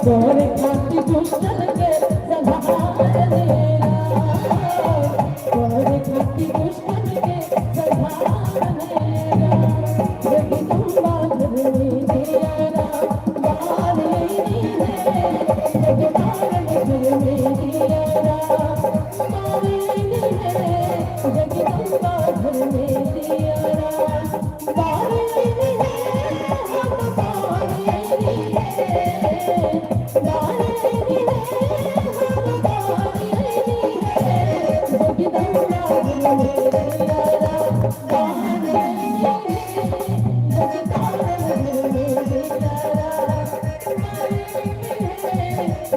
तोहरे खातिर दुश्मन के संभाल लेना, तोहरे खातिर दुश्मन के संभाल लेना। जगदम्बा घर में दियारा बार लेनी है, जगतारण घर में दियारा बार लेनी है, जगदम्बा घर में दियारा बार लेनी है, हम बार लेनी है, बार लेनी है, हम बार लेनी है, जगदम्बा घर में दियारा बार लेनी है, जगतारण घर में दियारा बार लेनी है,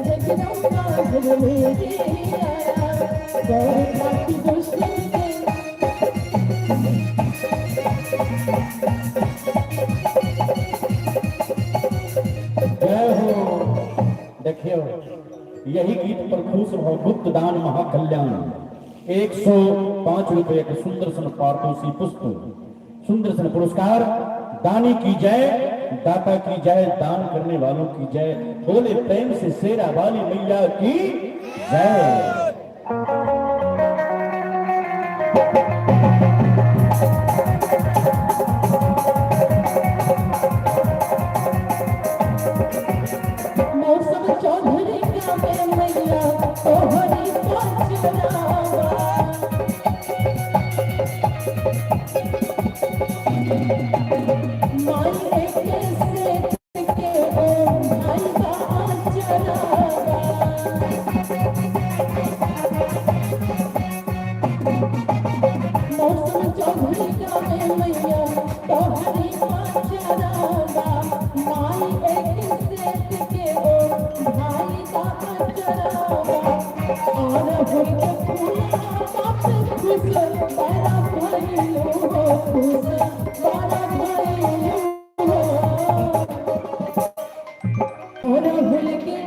जगदम्बा घर में दियारा तोहरे खातिर दुश्मन के। जय हो। देखियो, यही गीत पर खुश रहो। गुप्त दान महाकल्याण 105 रुपए के सुंदर सन पारतोषी पुष्प, सुंदर सन पुरस्कार। दानी की जय, दाता की जय, दान करने वालों की जय। बोले प्रेम से शेरा वाली मैया की जय। मौसम चौधरी गावे मैया तोहरी पचरावा, माई एक सेठ के ओ भाई का आचरावा। मौसम चौधरी गावे मैया तोहरी पचरावा, माई एक सेठ के ओ भाई का आचरावा। और हुल के फूला बाप खुश बारा भइलो हो, खुश बारा भइलो हो। और हुल के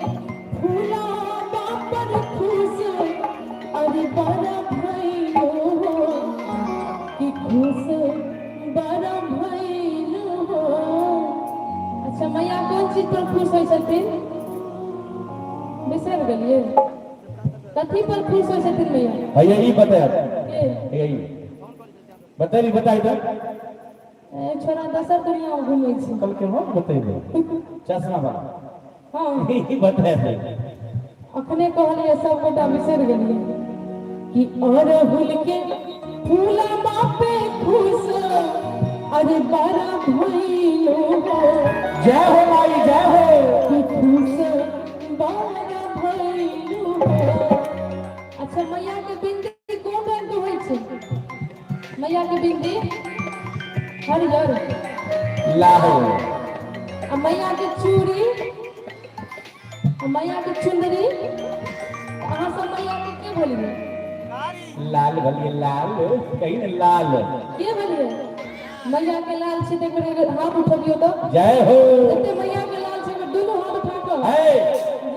फूला बापर खुश अरे बारा भइलो हो, कि खुश बारा भइलो हो। अच्छा, मैया कोन चीज पर खुश होइ छथिन? बिसरि गेलियै? कथी पर खुश होइ छथिन मैया? है यही बताया। के? यही बतैली, बताई तो। ए छोरा दोसर दुनिया में घूमै छै। कल के हम बतैले चश्मा वाला। हाँ। यही बताया था। अखने कहलियै, सब गोटा बिसरि गेलियै कि अरहुल के फूला बापे खुश अरे बड़ा भइलो हो। जय हो माई, जय हो। कि खुश बड़ा भइलो हो। अच्छा, मैया के बिंदी कोन रंग के होइ छै? मैया के बिंदी हरियर। लाहो। आ मैया के चूड़ी आ मैया के चुंदरी? अहाँ सब मैया के के बोलिए? लाल भलिए, लाल कही ने, लाल। के बोलिए? मैया के लाल छै तऽ एक बेर हाथ उठबियौ तऽ। जय हो। जते मैया के लाल छै, एक बेर दुनू हाथ उठा कऽ। है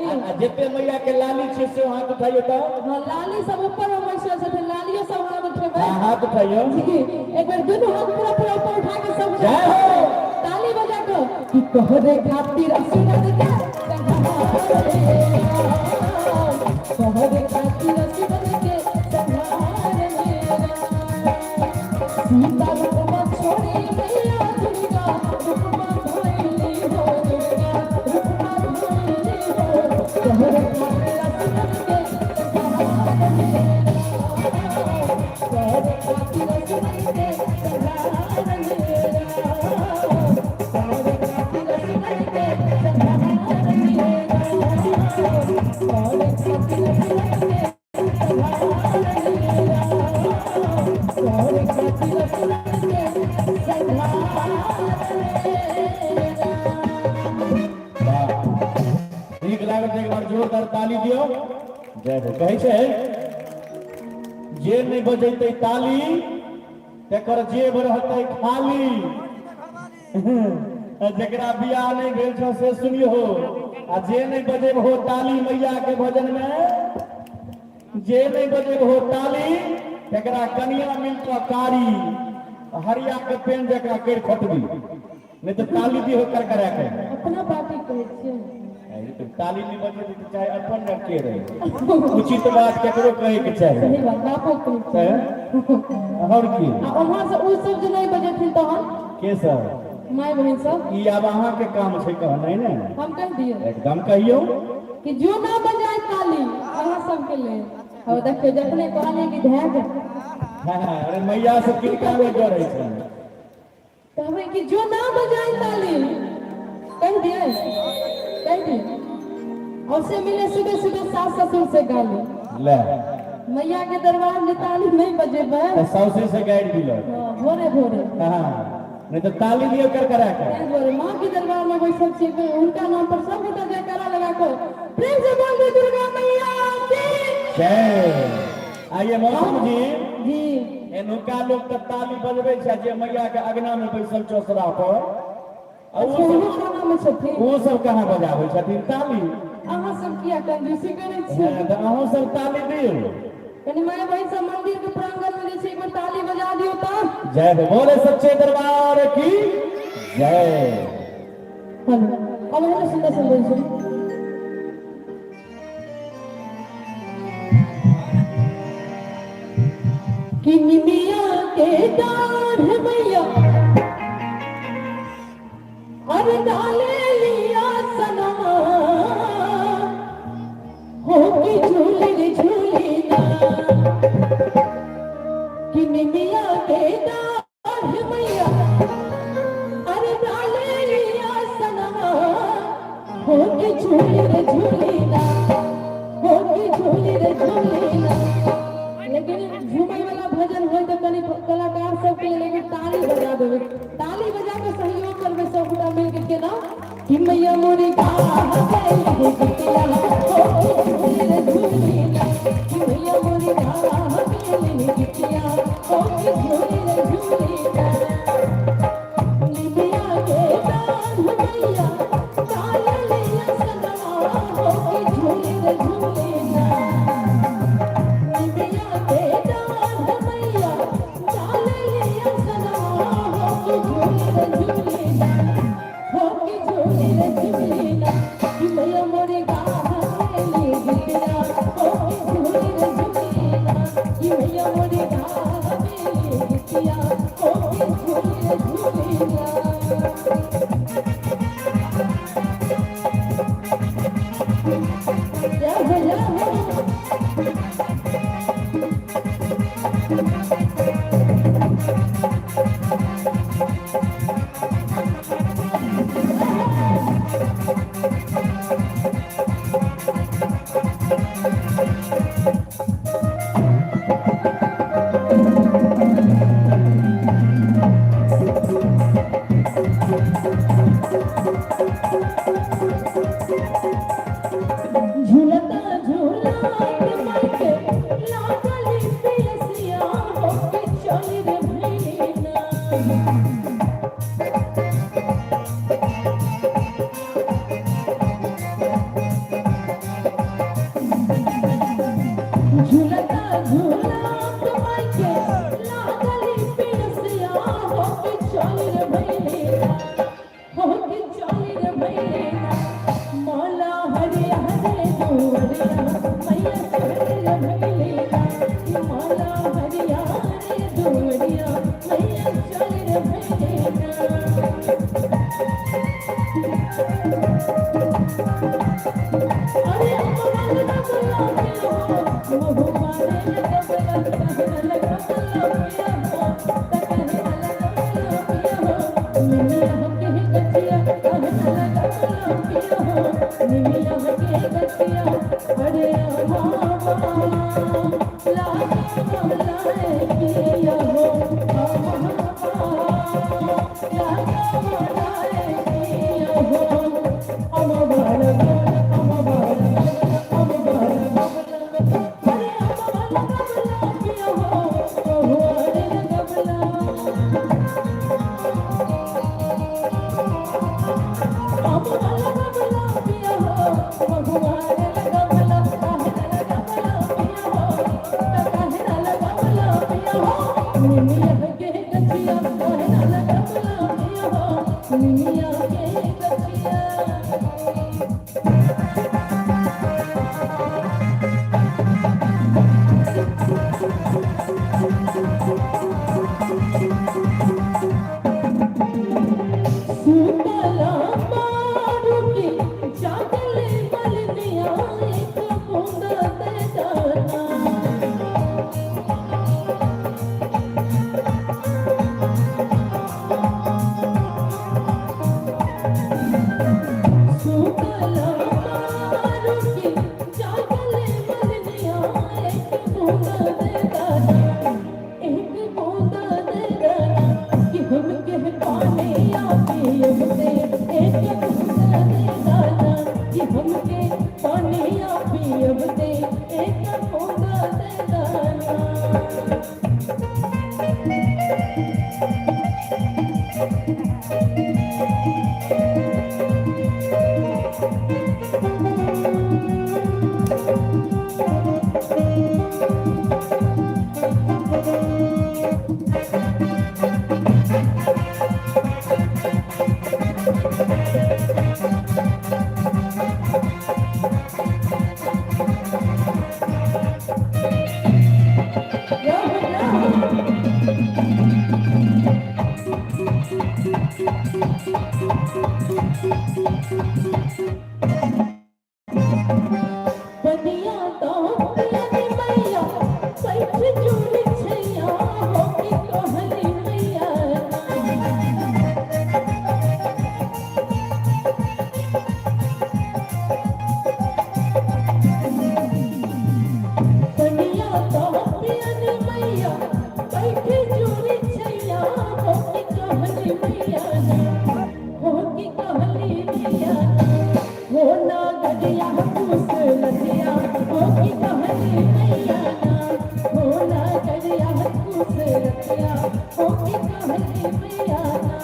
आ जते मैया के लाली छै से हाथ उठाइयो तऽ। हाँ, लाली सब ऊपर में बैसल छथिन, लालियो सब हाथ उठेबै। हाँ, हाथ उठाइयो। जी, एक बेर दुनू हाथ पूरा पूरा ऊपर उठा के सब जय हो। ताली बजा कऽ कि तोहरे खातिर असुरन के संहार, तोहरे खातिर असुरन के संहार मेरा। सीता रूपमा छोड़ी मैया दुर्गा रूपमा धइली हो, दुर्गा रूपमा धइली हो, तोहरे खातिर असुरन के संहार मेरा, तोहरे खातिर असुरन के संहार मेरा, तोहरे खातिर असुरन के संहार मेरा, तोहरे खातिर असुरन के संहार मेरा, तोहरे खातिर असुरन के संहार मेरा। वाह, नीक लागल तऽ एक बार जोरदार ताली दियौ। जय हो। कहै छै, जे नहि बजेतै ताली तकर जेब रहतै खाली। आ जकरा बियाह नहि भेल छौ से सुनियो, आ जे नहि बजेबहो ताली मैया के भजन मे, जे नहि बजेबहो ताली तकरा कनिया मिलतौ कारी, हरिया के पेन जकरा करि खटबी। नहि तऽ ताली दिहो कर करा के। अपना पार्टी कहै छियै। ताली नहि बजेतै तऽ चाहे अपन रंग के रहे, उचित बात केकरो कहै के चाही। सही बात, बापो कहै छै। आओर की? आ उम्हर से ओ सब जे नहि बजेथिन तहन के सब? माय बहिन सब। ई आब अहाँके काम छै कहनाइ ने। हम कहि दियौ। एकदम कहियौ कि जो ना बजाय ताली अहाँ सबके लेल। अब देखियौ जखने कहलियै कि धए जा। हाँ, अरे मैया से किनका नहि डरै छै। कहबै कि जो ना बजाय ताली, कहि दियै, कहि दियै। और से मिले सुबह सुबह सास ससुर से गाली। ले मैया के दरबार में ताली नहीं बजेबै तऽ सौसे से गाड़ि दिलक। हाँ, भोरे भोरे। हाँ, नहीं तऽ ताली दियौ करकरा के। ताहि दुआरे माँ के दरबार में बैसल छी, हुनका नाम पर सब गोटा जयकारा लगा कऽ प्रेम से बोल दे दुर्गा मैया की जय। आइए मौसम जी। जी। एनुका लोग तऽ ताली बजबै छै जे मैया के अगना में बैसल चौसरा पर। आ अच्छा, ओहो खाना में छथिन। ओ सब कहाँ बजाबै छथिन ताली? अहाँ सब किया कंजूसी करै छी? हाँ, तऽ अहूँ सब ताली दियौ। कनि माय बहिन सब मंदिर के प्रांगण में जे छै एक बेर ताली बजा दियौ तऽ। जय हो, बोले सच्चे दरबार की जय। हेलो, अब हेलो सुंदर सुंदर सुन। कि निमिया के डाढ़ मैया अरे डाले लिया सनमा हो कि झूले झूली ना। कि निमिया के डाढ़ मैया अरे डाले लिया सनमा हो कि झूले झूली ना, हो कि झूले झूली ना। लेकिन झूमै वाला भजन होय तऽ कनि कलाकार सबके लेल एगो ताली बजा देबै, ताली बजा के सहयोग करबै सब गोटा मिल के। केना कि मैया मोरी गा गई गीतिया हो कि झूले झूली ना। कि मैया मोरी गा गई गीतिया हो कि झूले झूली ना। निमिया के डाढ़ मैया डाल लिया सनमा हो कि झूले झूली ना। निमिया के डाढ़ मैया डाल लिया सनमा हो कि झूले झूली ना, हो कि झूले झूली ना। कि मैया मोरी गा गई गीतिया हो कि झूले झूली ना। कि मैया मोरी गा गई गीतिया हो कि झूले झूली ना। जय हो, जय हो। झूलता झूलत मायके लागल पियसिया हो के चल रे भैना। झूलता झूलत मायके लागल पियसिया हो के चल रे भैना, हो के चल रे भैना। माला हरिया हरे दुवरिया मैया चल रे भैना। माला हरिया हरे दुवरिया मैया चल रे भैना। अरे अमर लगला पिया हो महुआ रे लगला कहना लगला पिया हो कहना लगला पिया हो निमिया के गछिया कहना लगला पिया हो निमिया के गछिया। अरे अमावा लागे लाए पिया हो अमावा लागे लाए पिया हो अमर अमर अमर अरे अमर गबला पिया हो महुआ रे गबला। अमर गबला पिया हो महुआ रे गबला कहना कुशलतिया हो कि कहली मैया ना, हो नगरिया कुशलतिया हो कि कहली मैया ना।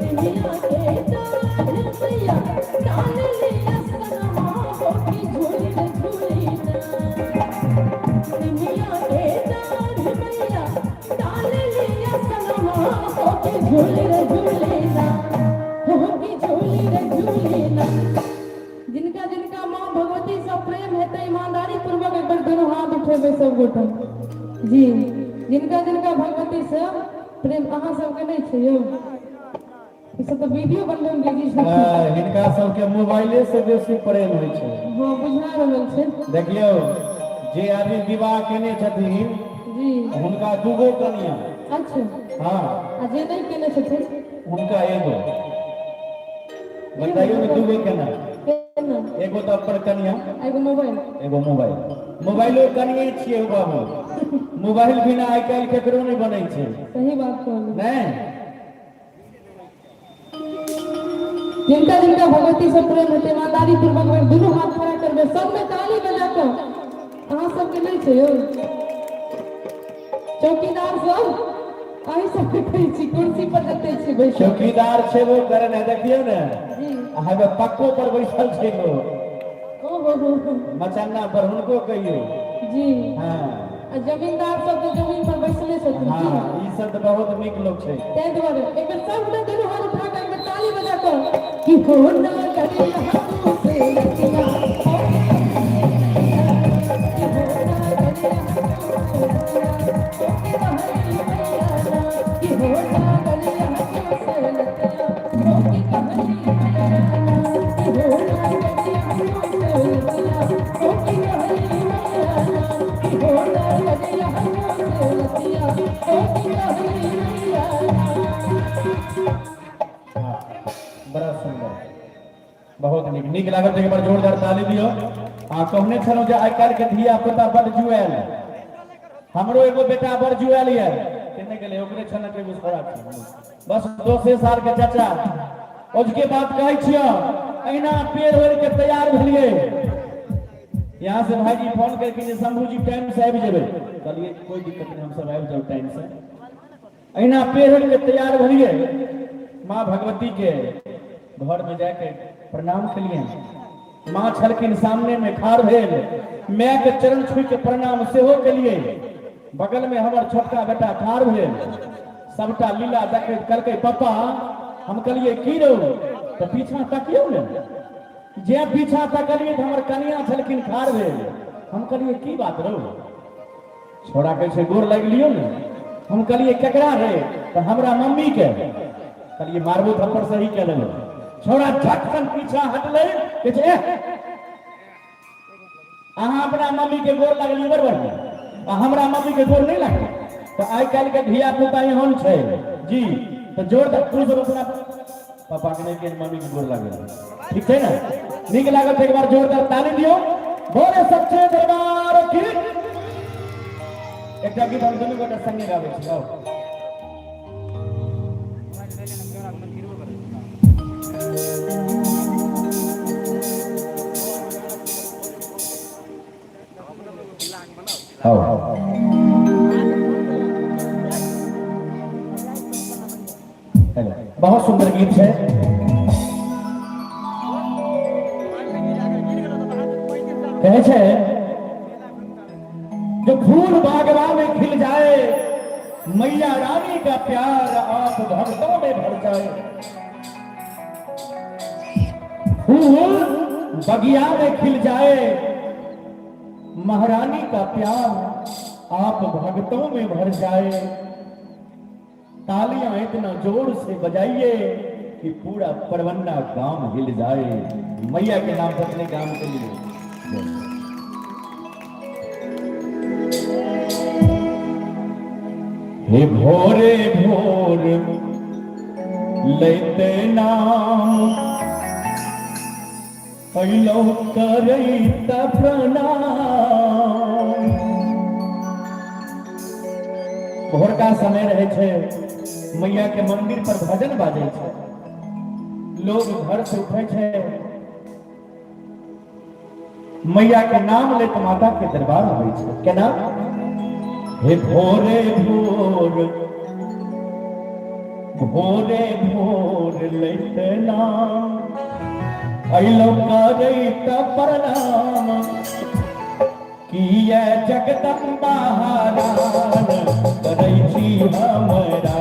निमिया के डाढ़ मैया डाल लिया सनमा हो कि झूली रे झूली ना। निमिया के डाढ़ मैया डाल लिया सनमा हो कि झूली रे झूली ना, हो कि झूली रे झूली ना। जिनका जिनका माँ भगवती से प्रेम हेतै, ईमानदारी पूर्वक एक बार दोनों हाथ उठेबै सब गोटा जी। जिनका जिनका भगवती से प्रेम, अहाँ सबके नहि छै यौ? ई सब तऽ वीडियो बनबै मे बिजी छथिन। हाँ, हिनका सबके मोबाइले से बेसी प्रेम होइ छै। हँ, बुझा रहल छै। देखियौ, जे आदमी विवाह केने छथिन हुनका दूगो कनिया। हाँ। आ जे नहि केने छथिन? हुनका एगो। बताइयो ने, दूगो केना? केना? एगो तऽ अपन कनिया। आ एगो मोबाइल। एगो मोबाइल। मोबाइलो कनिये छियै बाबू। मोबाइल बिना आइ काल्हि केकरो नहि बनै छै। सही बात कहलहुँ। नहि। जिनका जिनका भगवती से प्रेम हेतै, ईमानदारी पूर्वक बेर दुनू हाथ खड़ा करबै, सबमे ताली बजा कऽ। अहाँ सबके नहि छै यौ? चौकीदार सब, अहीं सबके कहै छी, कुर्सी पर जते छी बैसल। चौकीदार छेबो करे ने, देखियौ ने। आ हेबे पक्को पर बैसल छै लोग। ओ हो हो हो। मचन्ना पर, हुनको कहियौ। हाँ। आ जमींदार सब तऽ जमीन पर बैसले छथिन। हाँ, ई सब तऽ बहुत नीक लोग छै। ताहि दुआरे एक बेर सब गोटा दुनू हाथ उठा कऽ एक बेर ताली बजा कऽ कि हो ना करिया से लतिया हो कि हो ना करिया से लतिया हो कि कहली मैया ना, कि हो ना करिया से लतिया हो कि कहली मैया ना, कि हो ना करिया से लतिया हो कि कहली मैया ना, कि हो ना करिया से लतिया हो कि कहली मैया ना। हाँ, बड़ा सुंदर, बहुत नीक। नीक लागल तऽ एक बार जोरदार ताली दियौ। आ कहने छलहुँ जे आइ काल्हि के धिया पुता बड जुआयल। हमरो एगो बेटा बड़ जुआयल यऽ। केने गेलै? ओकरे छल ने एगो छोड़ा छै, बस दोसे साल के चाचा। ओजके बात कहै छियौ, अहिना पेड़ ओढ़ के तैयार भेलियै। यहाँ से भाईजी फोन करके जे शंभू जी टाइम से आबि जेबै। कहलियै कोई दिक्कत नहीं, हम सब आबि जाउ टाइम से। अहिना पेड़ ओढ़ के तैयार भेलियै, माँ भगवती के घर में जाके प्रणाम केलियै। माँ छलखिन सामने में ठाढ़ भेल। माय के चरण छू के प्रणाम सेहो केलियै। बगल में हमर छोटका बेटा ठाढ़ भेल, सबटा लीला देखैत। कहलकै पापा। हम कहलियै की रौ? तऽ पीछा तकियौ ने। जे पीछा तकलियै तऽ हमर कनिया छलखिन ठाढ़ भेल। हम कहलियै की बात रौ? छोड़ा कहै छै गोर लागि लियौ ने। हम कहलियै केकरा रे? तऽ हमरा मम्मी के। कहलियै मारबो थप्पड़ सही कऽ लेबै। छोड़ा झटकन पीछा हटलै, कहै छै एह, अहाँ अपना मम्मी के गोर लगलियै बड़ बढ़िया, आ हमरा मम्मी के गोर नहि लागल। तऽ आइ काल्हि के धिया पुता एहन छै जी। तऽ जोर दऽ तू सब अपना पापा के नहि के मम्मी के गोर लागल। ठीक छै ने? नीक लागल तऽ एक बार जोरदार ताली दियौ। बोले सच्चे दरबार की। एकटा गीत हम दुनू गोटा संगे गाबै छी, आउ। आओ। हेलो, बहुत सुंदर गीत है। कहै छै जो फूल बागवा में खिल जाए, मैया रानी का प्यार आप भक्तों में भर जाए। फूल बगिया में खिल जाए, महारानी का प्यार आप भक्तों में भर जाए। तालियां इतना जोर से बजाइए कि पूरा परवन्ना गांव हिल जाए। मैया के नाम पर अपने गांव के लिए। हे भोरे भोर लेते नाम कैलो करैत प्रणाम। भोरका समय रहे छै, मैया के मंदिर पर भजन बाजै छै। लोग घर से उठै छै। मैया के नाम लेत माता के दरबार अबै छै। केना? हे भोरे भोर, भोरे भोर लैत नाम, अइलो करैत प्रणाम, किए जगदम्बा हरान करै छी हमरा,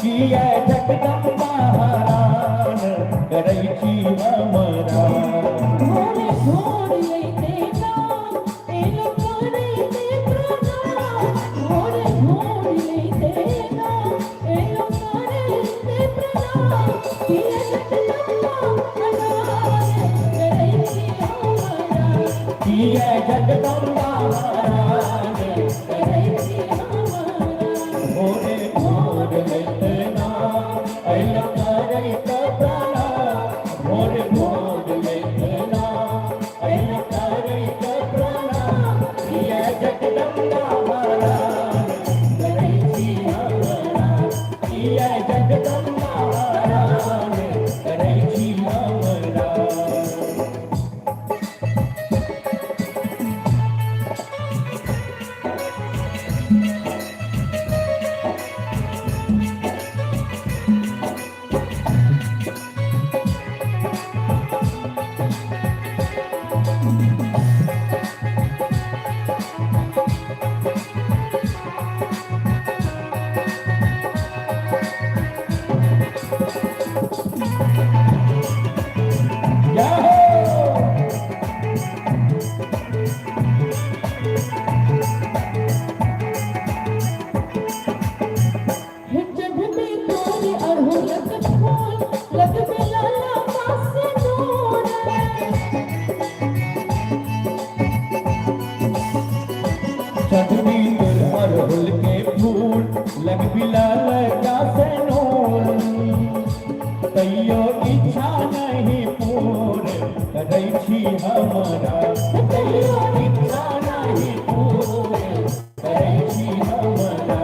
किए जगदम्बा हरान करै छी हमरा। भोरे भोर लैते नाम, एलो करैते प्रणाम। भोरे भोर लैते नाम, एलो करैते प्रणाम। किए जगदम्बा हरान करै छी हमरा। किए जगदम्बा हरान करै छी हमरा। भोरे भोर लैते नाम, अइलो करैत प्रणाम। भोरे भोर लैते नाम, अइलो करैत प्रणाम। किए जगदम्बा हरान करै छी हमरा, किए जगदम्बा हरान करै छी हमरा। जय हो। चढ़बे तोर अड़हुलक फूल, लगबे लाला पास नूर। चढ़बी तोर अड़हुल के फूल, लगबी लाल का सेनूर, तैयो इच्छा नहीं पूर करै छी हमरा, तैयो इच्छा नहीं पूर करै छी हमरा।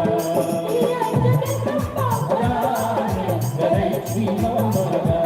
किया जगदम्बा हरान करै छी हमरा।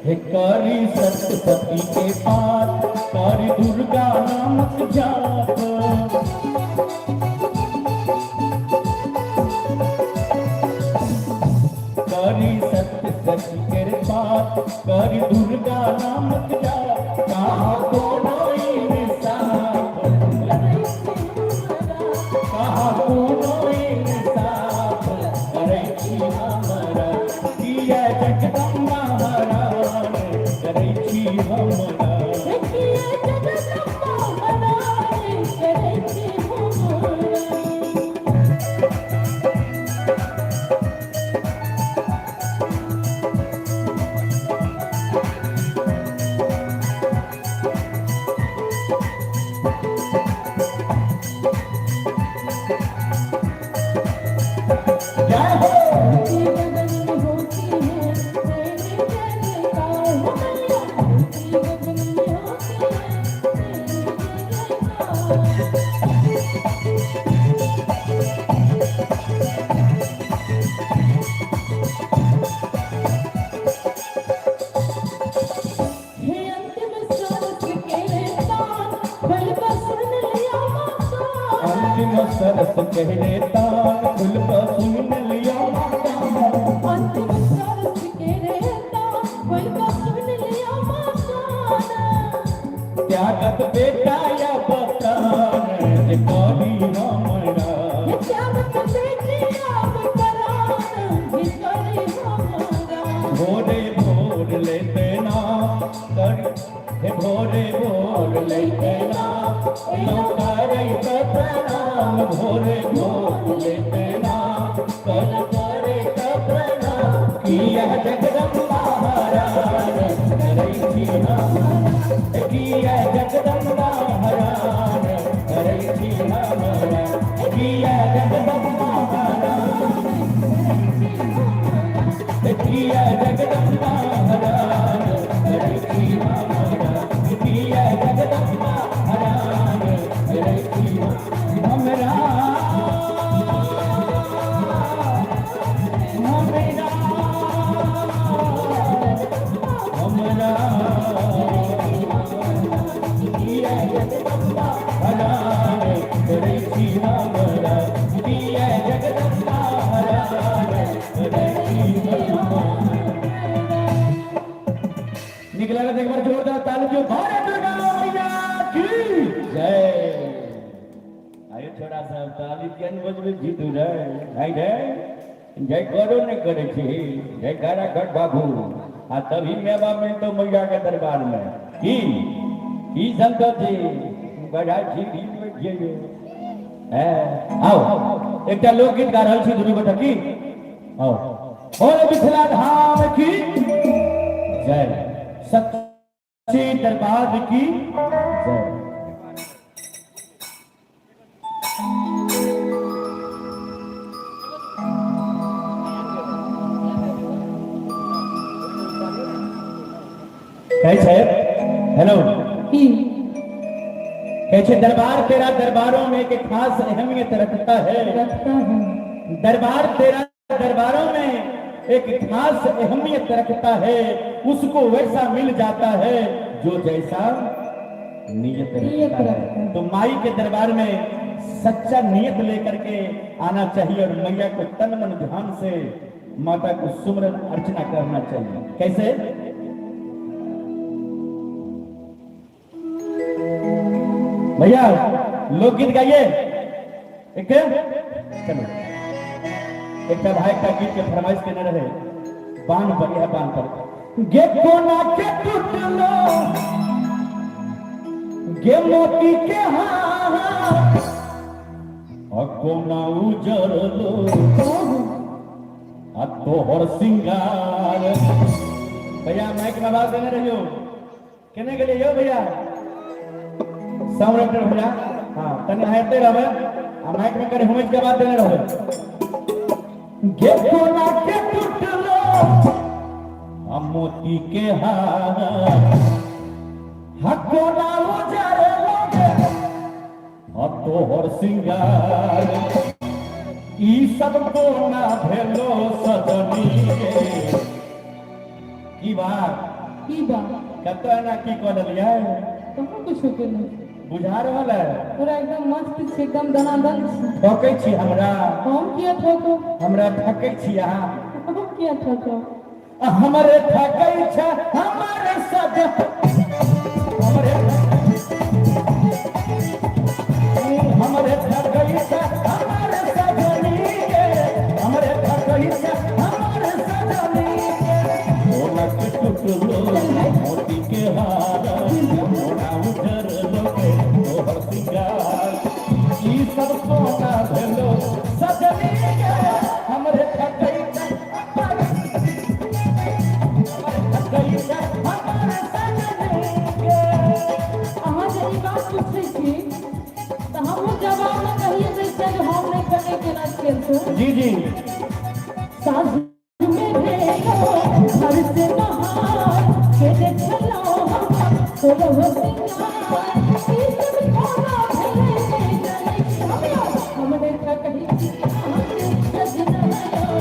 हे करी सप्तपति के पाठ, करी दुर्गा नामक जाप। करी सप्तपति के पाठ, करी दुर्गा नामक जाप, कहाँ कोनो इंसाफ, करै छी हमरा। कहाँ कोनो इंसाफ करै छी हमरा। किया जगदम्बा हरान करै छी हमरा। किया जगदम्बा हरान करै छी हमरा। जय हो। ऊंची गगन में होती है तेरी जय जयकार हो मैया, ऊंची गगन में होती है तेरी जय जयकार। हे अंतिम सरस के तान, बलबा सुन लिया माता। अंतिम सरस कहले तान, खुल क सुन लिया माता। अंतिम सरस के तान, बलबा सुन लिया माता। त्यागत बेटा या बतान जे करी हमरा। हे त्यागत बेटी अब परान, जे करी हमरा। भोरे भोर लेते नाम कर, हे भोरे भोर लेते नाम, लो करैत प्रणाम। भोरे भोर लेते नाम, कर करैत प्रणाम। किया जगदम्बा हरान करै छी हमरा, किया जगदम्बा हरान करै छी हमरा, किया जगदम्बा हरान, किया जगदम्बा हरान करै छी हमरा, किया जगदम्बा हरान करै छी हमरा, हमरा, हमरा, किया जगदम्बा हरान करै छी हमरा, किया जगदम्बा हरान करै छी हमरा। निक लागल एक बार जोरदार ताली दियौ। भारत दुर्गा मैया की जय। आयो छोरा सब, ताली किया नहि बजबै छी तू रे? नहीं रे, जय करो नहीं करे छी, जयकारा कर बाबू, आ तभी मेवा मिलतो मैया के दरबार में। की की संतोष जी बड़ा छी रील में है। आओ एकटा लोकगीत गा रहल छी दुनू गोटा की। आओ बोल मिथिला धाम की जय, सच्चे दरबार की जय। कहै छै, हेलो, की? कहै छै दरबार तेरा दरबारों में एक खास अहमियत रखता है, रखता है। दरबार तेरा दरबारों में एक खास अहमियत रखता है, उसको वैसा मिल जाता है जो जैसा नियत नियत रखता रखता है। है। तो माई के दरबार में सच्चा नियत लेकर के आना चाहिए और मैया को तन मन ध्यान से माता को सुमरन अर्चना करना चाहिए। कैसे भैया लोकगीत गाइए एक, चलो एक भाई का गीत के फरमाइश केने रहे बांध पर, यह बांध पर। गे कोना के टूटलो गे मोती के हार, आ कोना उजरलो आ तोहर सिंगार। भैया माइक में आवाज देने रहियो, केने गेलियै यौ भैया? साउंड ऑपरेटर भैया, हाँ तनी हेते रहबै आ माइक में कनि हुमैच के आवाज देने रहबै। गे कोना के टूटलो आ मोती के हार, हा कोना उजरलो गे आ तोहर सिंगार, ई सब कोना भेलो सजनी गे। की बात? की बात? कतऽ एना की कऽ लेलियै? कहाँ कुछो केलहुँ। बुझा रहल है। पूरा एकदम मस्त छै, एकदम दनादन छी। ठकै छी हमरा। हम किया ठकब? हमरा ठकै छी अहाँ। हम किया ठकब? हमरे ठकै छै हमर सज, हमरे, हमरे ठकै छै हमर सजनी गे, हमरे ठकै छै हमर सजनी गे। कोना के टुटलो मोती के हार, कोना उजरलो गे तोहर सिंगार, ई सब कोना भेलो सजनी गे। हमरे ठकै छै हमर, हमरे ठकै छै हमर सजनी गे। अहाँ जे ई बात पूछै छी तऽ हमहूँ जवाबमे कहिए दै छियै जे हम नहि कने केना छियै। जी जी। सासु में भेलो घर से बाहर के देखलो हम सोलह सिंगार, ई सब कोना भेलै नहि जानै छी हम यौ। हमरे ठकै छी अहाँके सजना यौ,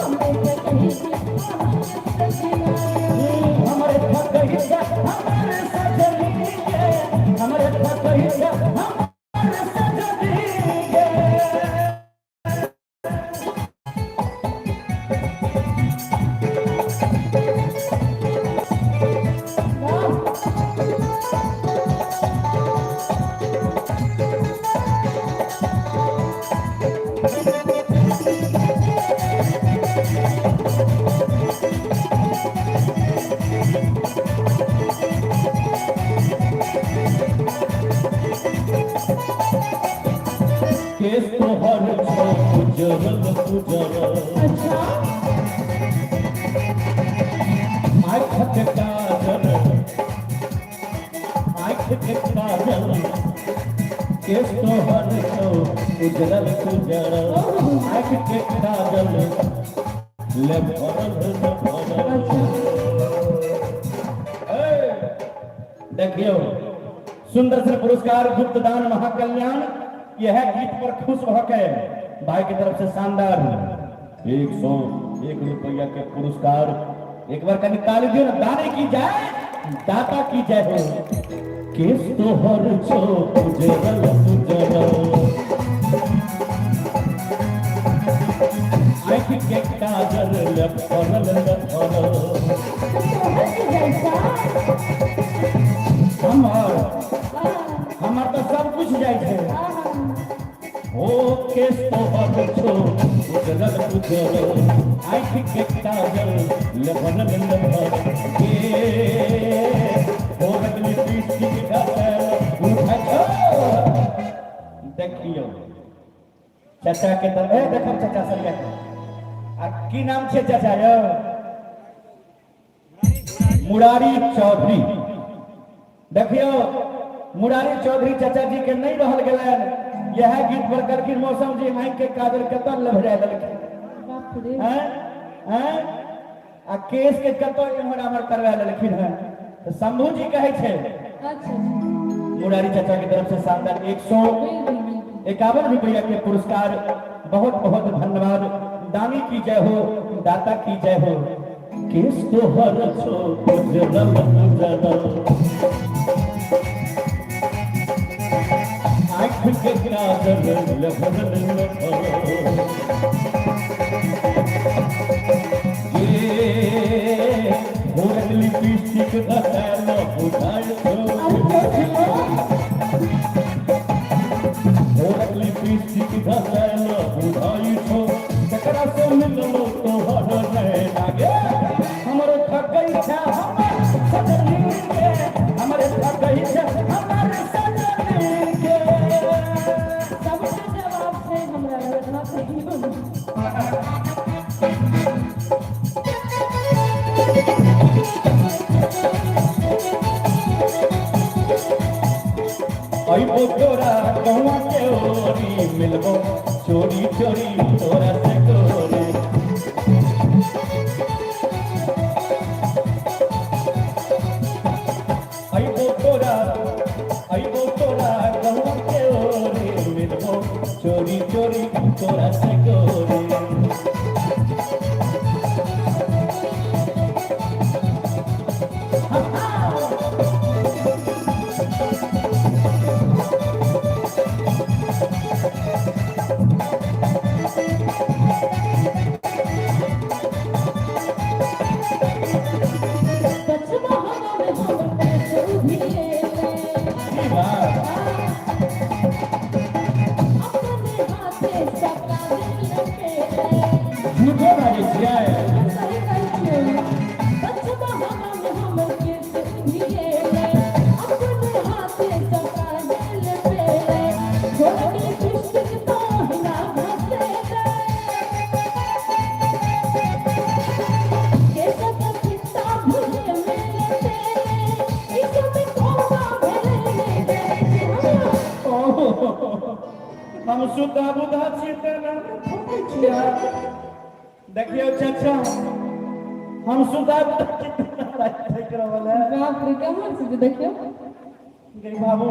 हमरे ठकै छी अहाँके सजना यौ। हमरे ठकै छै हमर सजनी गे, हमरे ठकै छै हमर सजनी गे। वाह! केस तोहर छौ उजरल उजरल, अच्छा। आँखक काजर केस तोहर छौ उजरल उजरल, आँखि के काजल ले भरल ले भरल। ए, देखियौ सुंदर से पुरस्कार गुप्तदान महाकल्याण, यह गीत पर खुश भऽ के भाई की तरफ से शानदार 101 रुपया के पुरस्कार। एक बार कनी ताली दियो ना, दाने की जय, दाता की जय हो। केस तोहर छो उजरल उजरल, आँखि के काजल ले फरल ले फरल। तोहर की जाइ छौ? हमर हाँ, हमर तऽ सब कुछ जाइ छै। हाँ। ओ केस तोहर छो उजरल उजरल, आँखि के काजल ले भरल ले भरल, गे हो रगली पीसी घसल उठै छौ। देखियौ चाचा के तर ए देखब चाचा सरिया के। आ की नाम छै चाचा यौ? मुरारी चौधरी। देखियौ मुरारी चौधरी चाचा जी के नहीं रहल गेलनि, यह गीत पर कहलखिन मौसम जी आँखि के काजल कतऽ लभरा देलखिन। बाप रे। हैं हैं, आ केस के कतऽ इम्हर आम्हर करवा लेलखिन हैं। तऽ शंभू जी कहै छै। अच्छा। मुरारी चाचा के तरफ से शानदार एक सौ बिल्कुल बिल्कुल 51 रुपया के पुरस्कार, बहुत बहुत धन्यवाद। दानी की जय हो, दाता की जय हो। केस तोहर छो उजरल उजरल, आँख के काजल लहरल लहरल, ये भोरक लिपस्टिक घसायल बुझाय छो। अरे क्यों छो? भोरक लिपस्टिक घसायल बुझाय छो, ककरा से मिललो तोहर नैना गे, हमर ठकै छै हमर सजनी के, हमर ठकै छै हमर सजनी के। सबके जवाब छै हमरा लग, इतना कहियौ ने। अइबो तोरा गौआ के ओरी, मिलबो चोरी चोरी तोरा से गोरी। अइबो तोरा, अइबो तोरा गौआ के ओरी, मिलबो चोरी चोरी तोरा से गोरी। पछबा हवा में हमर केस उधिएले। की बात? अपने हाथे सबटा दिल पेले। झूठो बाजै छियै? सही कहै छियै। पछबा हवा में हमर केस उधिएले, अपने हाथे सबटा दिल पेले, गोरक लिपस्टिक तोहरा घसेले, केसक फित्ता भुजे मेले तेले, ई सब कोना भेलै नै जानै छी हमरा। हम सुता बुधा छी तेना थोकै छियै। देखियौ चाचा, हम सुता बुधा छी तेना राति ठकि रहल है। बाप रे, केहन छै जे देखियौ। गे बाबू,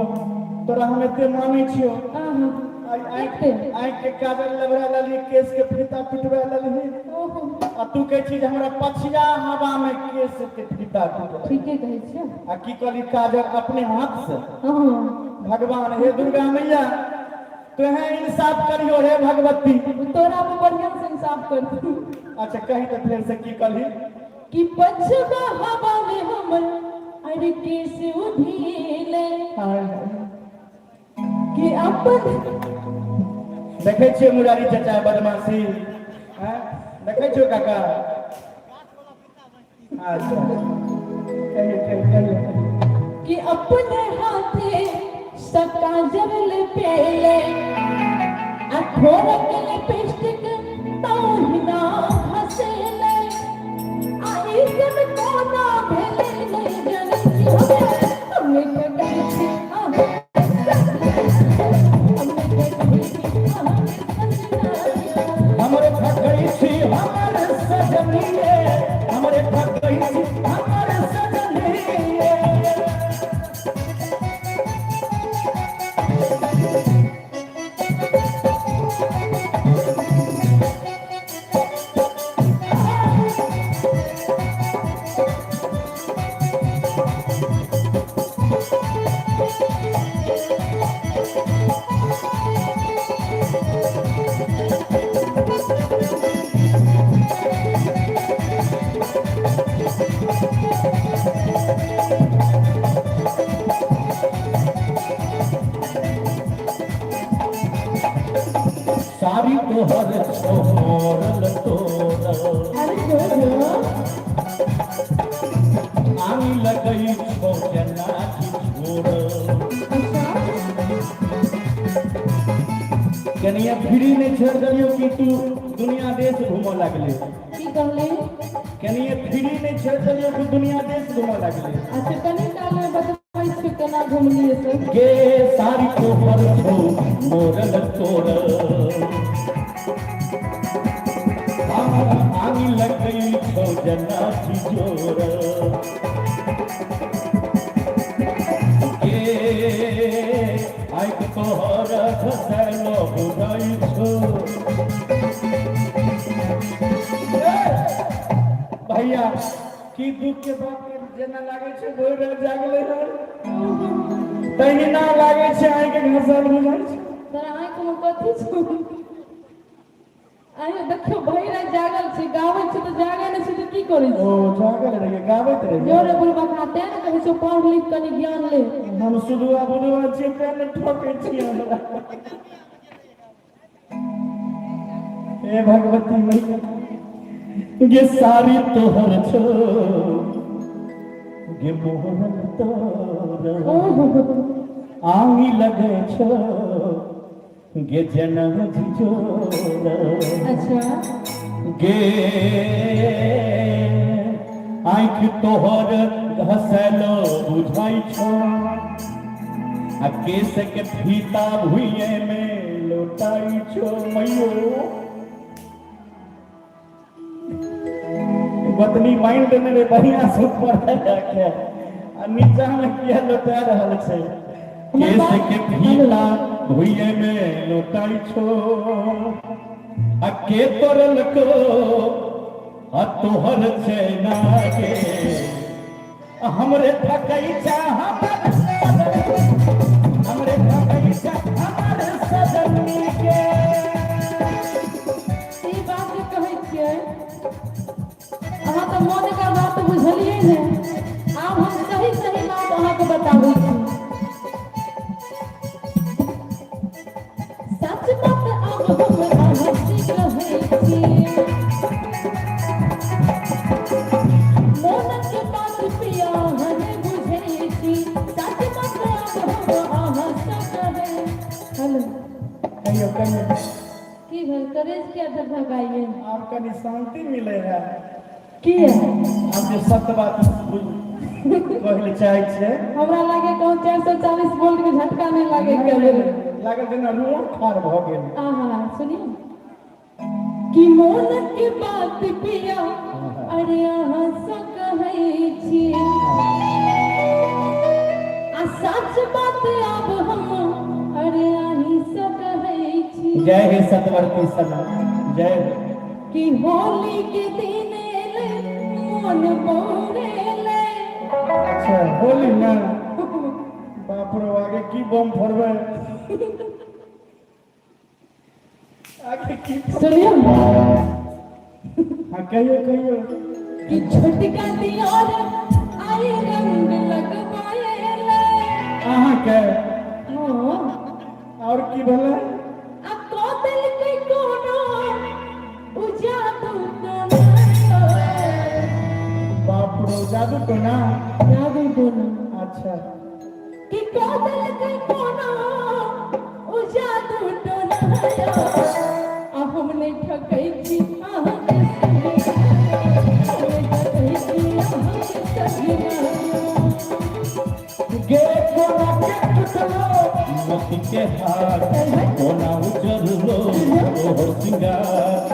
तोरा हम एते मानै छियौ। आहा। आइ आँखि आँखि के काजल लबरा लेलही, केस के फीता पिटवा लेलही, ओहो। आ तू कहै छी जे हमरा पछिया हवा में केस के फीता टूटल। ठीके कहै छियै। आ की कहली, काजल अपने हाथ से? हँ। भगवान, हे दुर्गा मैया, तोहे इंसाफ करियो हे भगवती। तोरा पर बढ़िया से इंसाफ करतू। अच्छा, कही तऽ फेर से की कहली? कि पछबा हवा में हमर अरे केस उधिले, कि अपन देखै छियै मुरारी चाचा बदमाशी हैं? देखै छियौ काका? अच्छा, कहियो कहियो कहियो। कि अपने हाथे सकाजल पेले, आ खोरक लिपस्टिक तोहिना घसेले, आ ई सब कोना भेलै नहि जनै छी हमरा, हमे ठकै छी अहाँ। आंगी लगै छौ जेना झिझोर। अच्छा। कनिया फ्री नहि छोड़ि देलियौ कि तू दुनिया देश घूमऽ लागले। की कहली? कनिया फ्री नहि छोड़ि देलियौ कि दुनिया देश घूमऽ लागले। अच्छा, कनी काल में बतबै छी केना घुमलियै से। गे सारी तोहर छौ मोरल तोर, आंगी लगै छौ जेना झिझोर। गे आँखि तोहर घसैलो बुझै छौ। भैया, की दुख के बात, जेना लागै छै भोर राति जागले हन तहिना लागै छै, आँखि घसल बुझै छै। तोरा आँखिमे कथी छौ? आइयो देखियौ, भरि राति जागल छी, गाबै छी तऽ जागे नहि छी तऽ की करै ओ छी? जागल रहियै, गाबैत रहियै। जोरे बुढ़बा खा, तें ने कहै छौ पढ़ लिख, कनि ज्ञान ले। हम सुधुआ बुधुआ छियै, तें ने ठोकै छियै हमरा। हे भगवती मैया, गे सारी तोहर छौ गे मोहन तोर, ओहो। आंगी लगै छौ गे जनम झिझोर। अच्छा। गे आँखि तोहर घसैलो बुझाइ छौ, आ केस के फीता भुइये में लोटाइ छौ। मैयो, गोतनी मानि देने रे, बढ़िया से ऊपर रखे आ नीचा में किया लोटा रहल छै? केस के फीता भुइये में लोटाइ छौ, आ के तोड़लको आ तोहर छै ना गे, हमरे थकै छा हमर सजन, हमरे थकै छा हमर सजनी के। ई बात जे कहै छियै अहाँ, तऽ मोनके बात बुझलियै ने। आब हम सही सही बात अहाँके बताबै छी। सच बात आब हम अहाँ से कहै छी, मोनक बात पिया अहाँ नहि बुझै छी। सच बात आब हम अहाँ से कहै। हेलो। कहियो, कहियो। की भेल? करेज किया धकधकाइए? आब कनि शान्ति मिले है। किया? आब जे सत्य बात कहै लए चाहै छियै। हमरा लागे कहूँ 440 वोल्ट के झटका नहि लागे के भेल। लागल जेना रुआ ठाढ़ भऽ गेल। आहा, सुनिए कि मोन के बात पिया अरे अहाँ से कहै छी, आ सच बात आब हम अरे अहीं से कहै छी। जय हे सतवर्ती सना, जय हो। कि होली के दिन एलै, मोन बौरेलै। अच्छा, होली ना? बाप रो, आगे की बम फोड़बै, आगे की? सुनियो। हाँ, कहियो, कहियो। कि छोटका दियोर आए, रंग लगवाएले। अहाँके? हाँ। और की भेलै? आ कऽ देलकै कोनो उ जादू टोना। बाप रो, जादू टोना? जादू टोना। अच्छा। कि कऽ देलकै कोनो उ जादू टोना, आ हम नहि ठकै छी अहाँके सजना, हम नहि ठकै छी अहाँके सजना। गे कोना के टुटलो मोती के हार, कोना उजरलो तोहर सिंगार,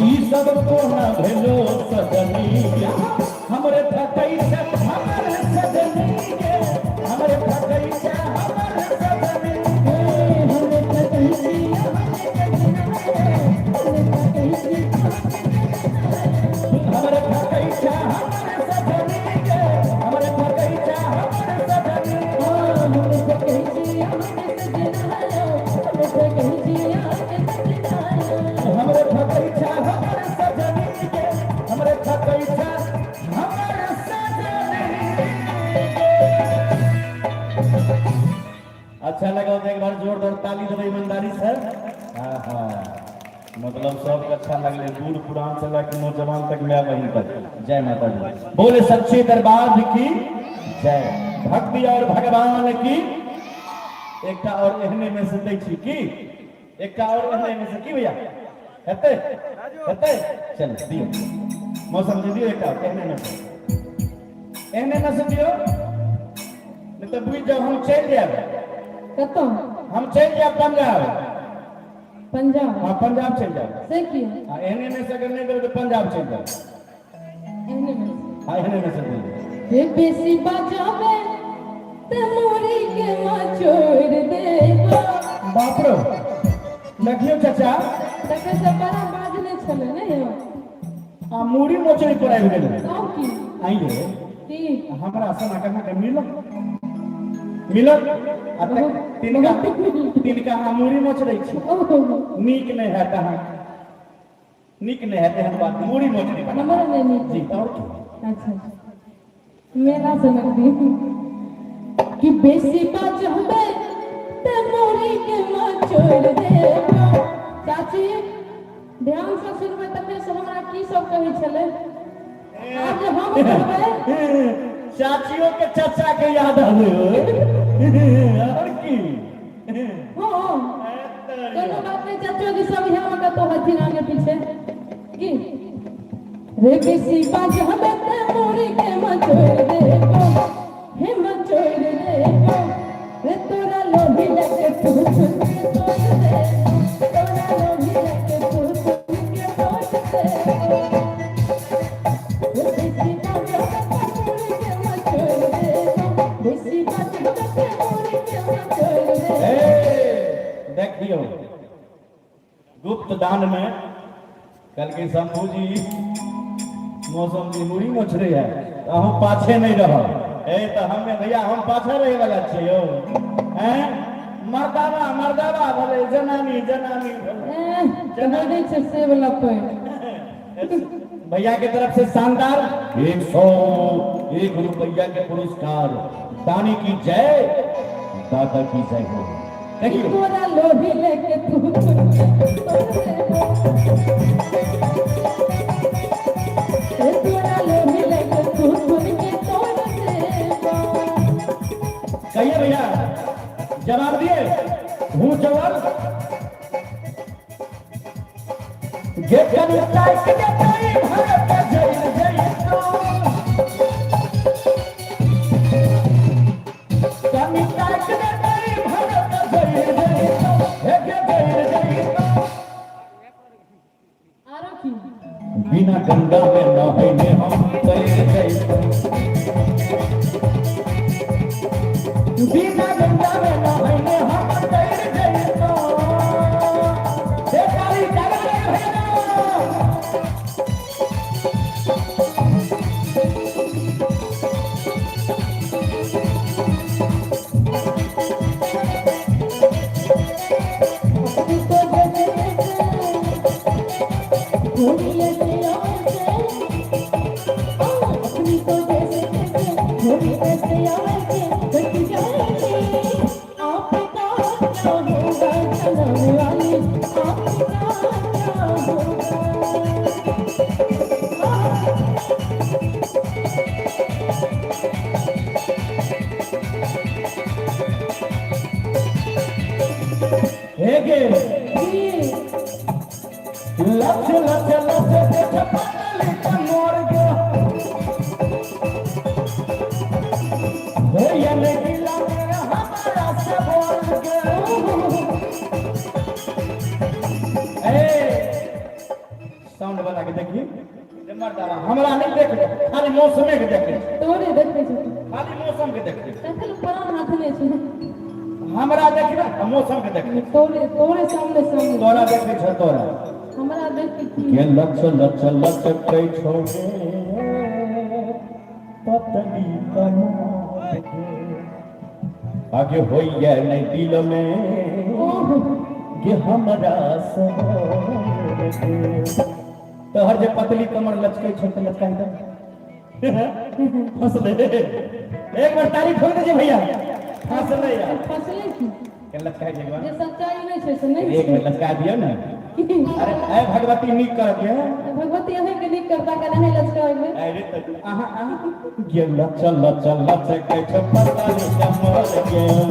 ई सब कोना भेलो सजनी गे? हमरे थकै छै हमर सजनी गे, हमरे थकै छै हमर सजनी गे। हमरे ठकै छी अहाँके सजना, हमरे ठकै छी अहाँके सजना। हमरे थकै छै हमर सजनी गे, हमरे थकै छै हमर सजनी। हमरे ठकै छी अहाँके सजना, हमरे ठकै छी अहाँके सजना। हमरे थकै छै हमर सजनी गे, हमरे थकै छै हमर सजनी गे। अच्छा लगा तो एक बार जोरदार ताली देबै ईमानदारी से। हाँ हाँ। मतलब सबके अच्छा लगले, बूढ़ पुरान से लऽ के नौजवान तक, माय बहिन तक। जय माता दी, बोले सच्चे दरबार की जय, भक्ति और भगवान की। एकटा और एहने में से दै छी की, एकटा और एहने में से की भैया हेतै हेतै? चल दियौ मौसम जी, दियौ एकटा और एहने में से, एहने में से दियौ, नहि तऽ बुझि जाउ हम चलि जायब। कतऽ? हम चलि जायब पंजाब। पंजाब? हाँ, पंजाब चलि जायब। से किया? आ एहने में से अगर नहि देबै तऽ पंजाब चलि जायब। एहने में से? हाँ, एहने में से दियौ। जे बेसी बजावे ते मोरी के मचोड़ देबो। बाप रो, देखियौ चाचा। तकर से बड़ा बाजने छलै ने यौ। आ मूड़ी मोचड़ी पर आबि गेलै। तब की? आइए। की? हमरा सना कहाँ के मिलत मिलत आ तिनका तिनका अहाँ मूड़ी मोचड़ै छी। ओहो। नीक नहि हैत अहाँके, नीक नहि हैत एहन बात, मूड़ी मोचड़ी बना। हमरा नहि नीक? जी, आओर की? अच्छा, मेला सनक दी कि बेसी बजबे ते मोरी के मचोड़ देबो। चाची, ध्यान से सुनबै तखने से हमरा की सब कहै छलै। आब जे हम कहबै। चाचियों के चाचा के याद आबै हो, और की? हाँ, कोनो बात नहीं चाचो जी, सब यहाँ में कतौ हथिन आगे पीछे की रे। बेसी बजबे ते मोरी के मचोड़ देबो, हे मचोड़ देबो रे। तोरा लोभी लगे तू सुन के तोड़ देबो, तोरा लोभी लगे तू सुन के तोड़ देबो। रे बेसी बजबे ते मोरी के मचोड़ देबो, बेसी बजबे ते मोरी के मचोड़ देबो। ए, देखियौ, गुप्त दान में कहलकै शंभू जी, मौसम जी मुड़ी मोछरे है तऽ अहूँ पाछे नहि रहब। ए तऽ हमे भैया, हम पाछे रहै वाला छियै यौ। हैं, मर्दावा मर्दावा भले, जनानी जनानी भले। एह, नहि छै से वाला पानि। भैया के तरफ से शानदार 101 रुपया के पुरस्कार। दानी की जय, दादा की जय हो। देखियो। तोरा लोभी लेके तू तोड़ देबो, ए तोरा लोभी लेके तू तोड़ के तोड़ देबो। कहिए भैया, जवाब दिए हूँ जवाब गे कनी ताक दे तोई भरत जइल जइतो, कनी ताक दे तोई भरत जइल जइतो, हे गे जइल जइतो। आरो की? बिना गंगा में नहैने हम तैर जइतो, बिना गंगा में नहैने हम तैर जइतो। हे काली काली भैया। अपनी तो जैसे थोड़ी ऐसे ऐसे, अपनी तो जैसे जैसे थोड़ी ऐसे ऐसे कट जाएगी, आपका क्या होगा चलाने वाली, आपका क्या होगा? हे गे। जी। लच लच लच देख पतली कमर गे, हे ये गिला में हमारा से बोल गे। ए साउंड वाला के देखी जे मर्दावा हमरा नहीं देख, खाली मौसमे के देखे। तोरे देखै छै। खाली मौसम के देखे। तखन प्राण हाथ नहि छै। हमरा देखबे आ मौसम के देखे। तोरे तोरे सामने सामने। तोरा देखे छ, तोरा। हमरा देख के की? के लच लच लचकै छौ गे पतली कमर गे, आगे होइए नहि दिल में ओहो। गे हमरा सबर गे। तोहर जे पतली कमर लचकै छौ तऽ लचकाइ दे। फसले, एक बार तारीफ ठोक दीजिए भैया, फसले यार। फसले की? के लचका दियौ एक बार। जे सच्चाई नहि छै से नहि एक बेर लचका दियौ ने। छै। अरे ऐ भगवती नीक कर के। भगवती अहाँके नीक करता के नहीं लचकाबै। अरे तऽ अहाँ अहाँ गेल चल चल चकै छौ पतली कमर गेल।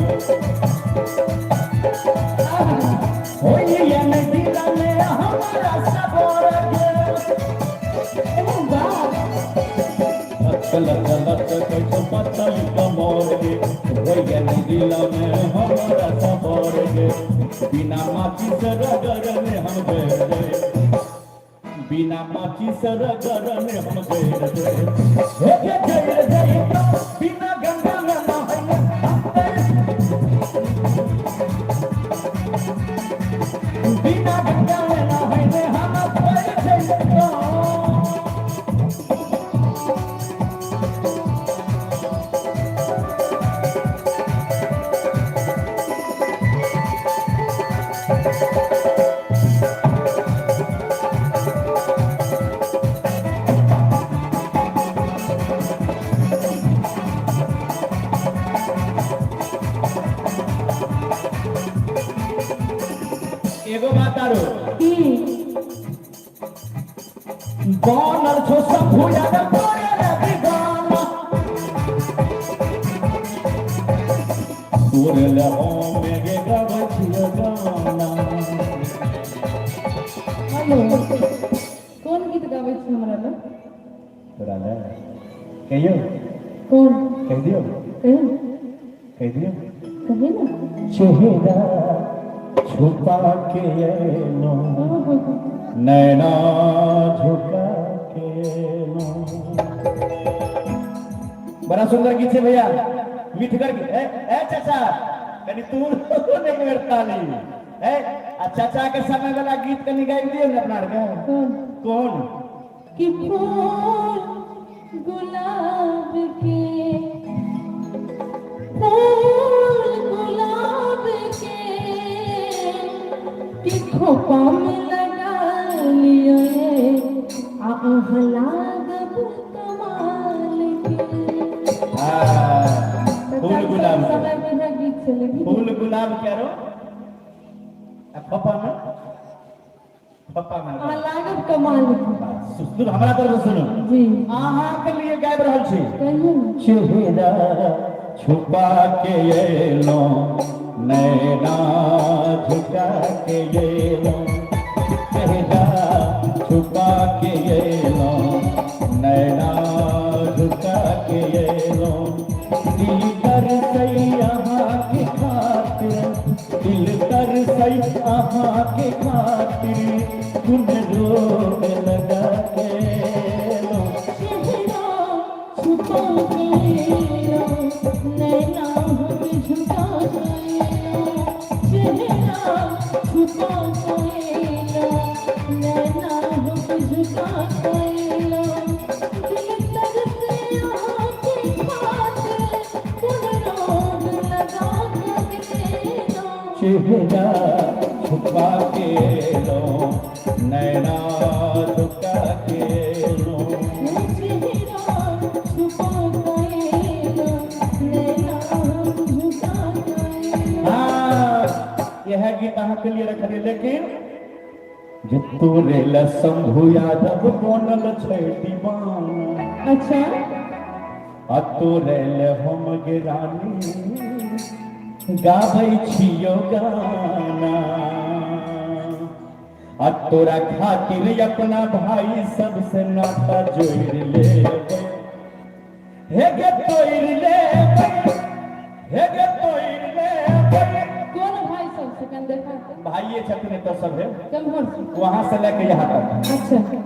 होइए नहि दिल में हमारा सबर गेल। चल चल चकै छौ पतली कमर गेल। होइए नहि दिल में हमारा सबर गेल। बिना माचिस रगड़ में हम गए गए। बिना माचिस रगड़ में हम गए गए। हे गे जय जय बिना गंगा में नहाइले हम गए। बिना गंगा में नहाइले हम गए जइतो। एगो बात आरो। की? बनल छो शंभू यादव तोरे रे दीवाना। तोरे ले हम गे गाबै छियै गाना। हेलो, कोन गीत गाबै छी हमरा लग? तोरा ले कहियौ। कोन? कहि दियौ। कहियौ ने। कहि दियौ। कहियौ ने। चेहरा छुपा के एलो, नैना झुका के एलो। बड़ा सुंदर गीत छै भैया, मिठगर गीत। ए ए चाचा, कनि तू एक बेर ताली। ए आ चाचा के समय वाला गीत कनि गाबि दियौ ने अपना आरके। कोन? कोन? कि फूल गुलाब के, फूल गुलाब के कि खोपा में लगा लियो आ अहाँ लागब कमाल के। हाँ, फूल गुलाब के। समय में इएह गीत छलै। फूल गुलाब के आरो आ खोपा में, खोपा में अहाँ लागब कमाल के। सुन, हमरा तरफ से सुनू। जी। अहाँ के लिए गाबि रहल छी। कहियौ ने। चेहरा छुपा के एलो, नैना झुका के एलो। चेहरा छुपा के एलो, नैना झुका के एलो। दिल तरसई अहाँ के खातिर, दिल तरसई अहाँ के खातिर, कुन रोग लगा के एलो। चेहरा छुपा के एलो, नैना हम झुका के एलो। चेहरा छुपा के एलो, नैना हम झुका के एलो। दिल तरसे अहाँ के खातिर, कुन रोग लगा के एलो। चेहरा छुपा के लो, नैना झुका के लो। चेहरा छुपा के एलो, नैना हम झुका के एलो। हाँ, यह गीत अहाँ के लिए रखलियै, लेकिन जे तोरे ले शंभू यादव बनल छै दीवाना। आ तोरे ले हम गे रानी गाबै छियो गाना। आ तोरा खातिर अपना भाई सबसे नाता जोड़ लेबै, हे गे तोड़ लेबै, हे गे तोड़ लेबै। कोन भाई सब से कन देखा तऽ। भाइये छथिन एतऽ सभे। केम्हर से? वहां से लेके यहाँ तक।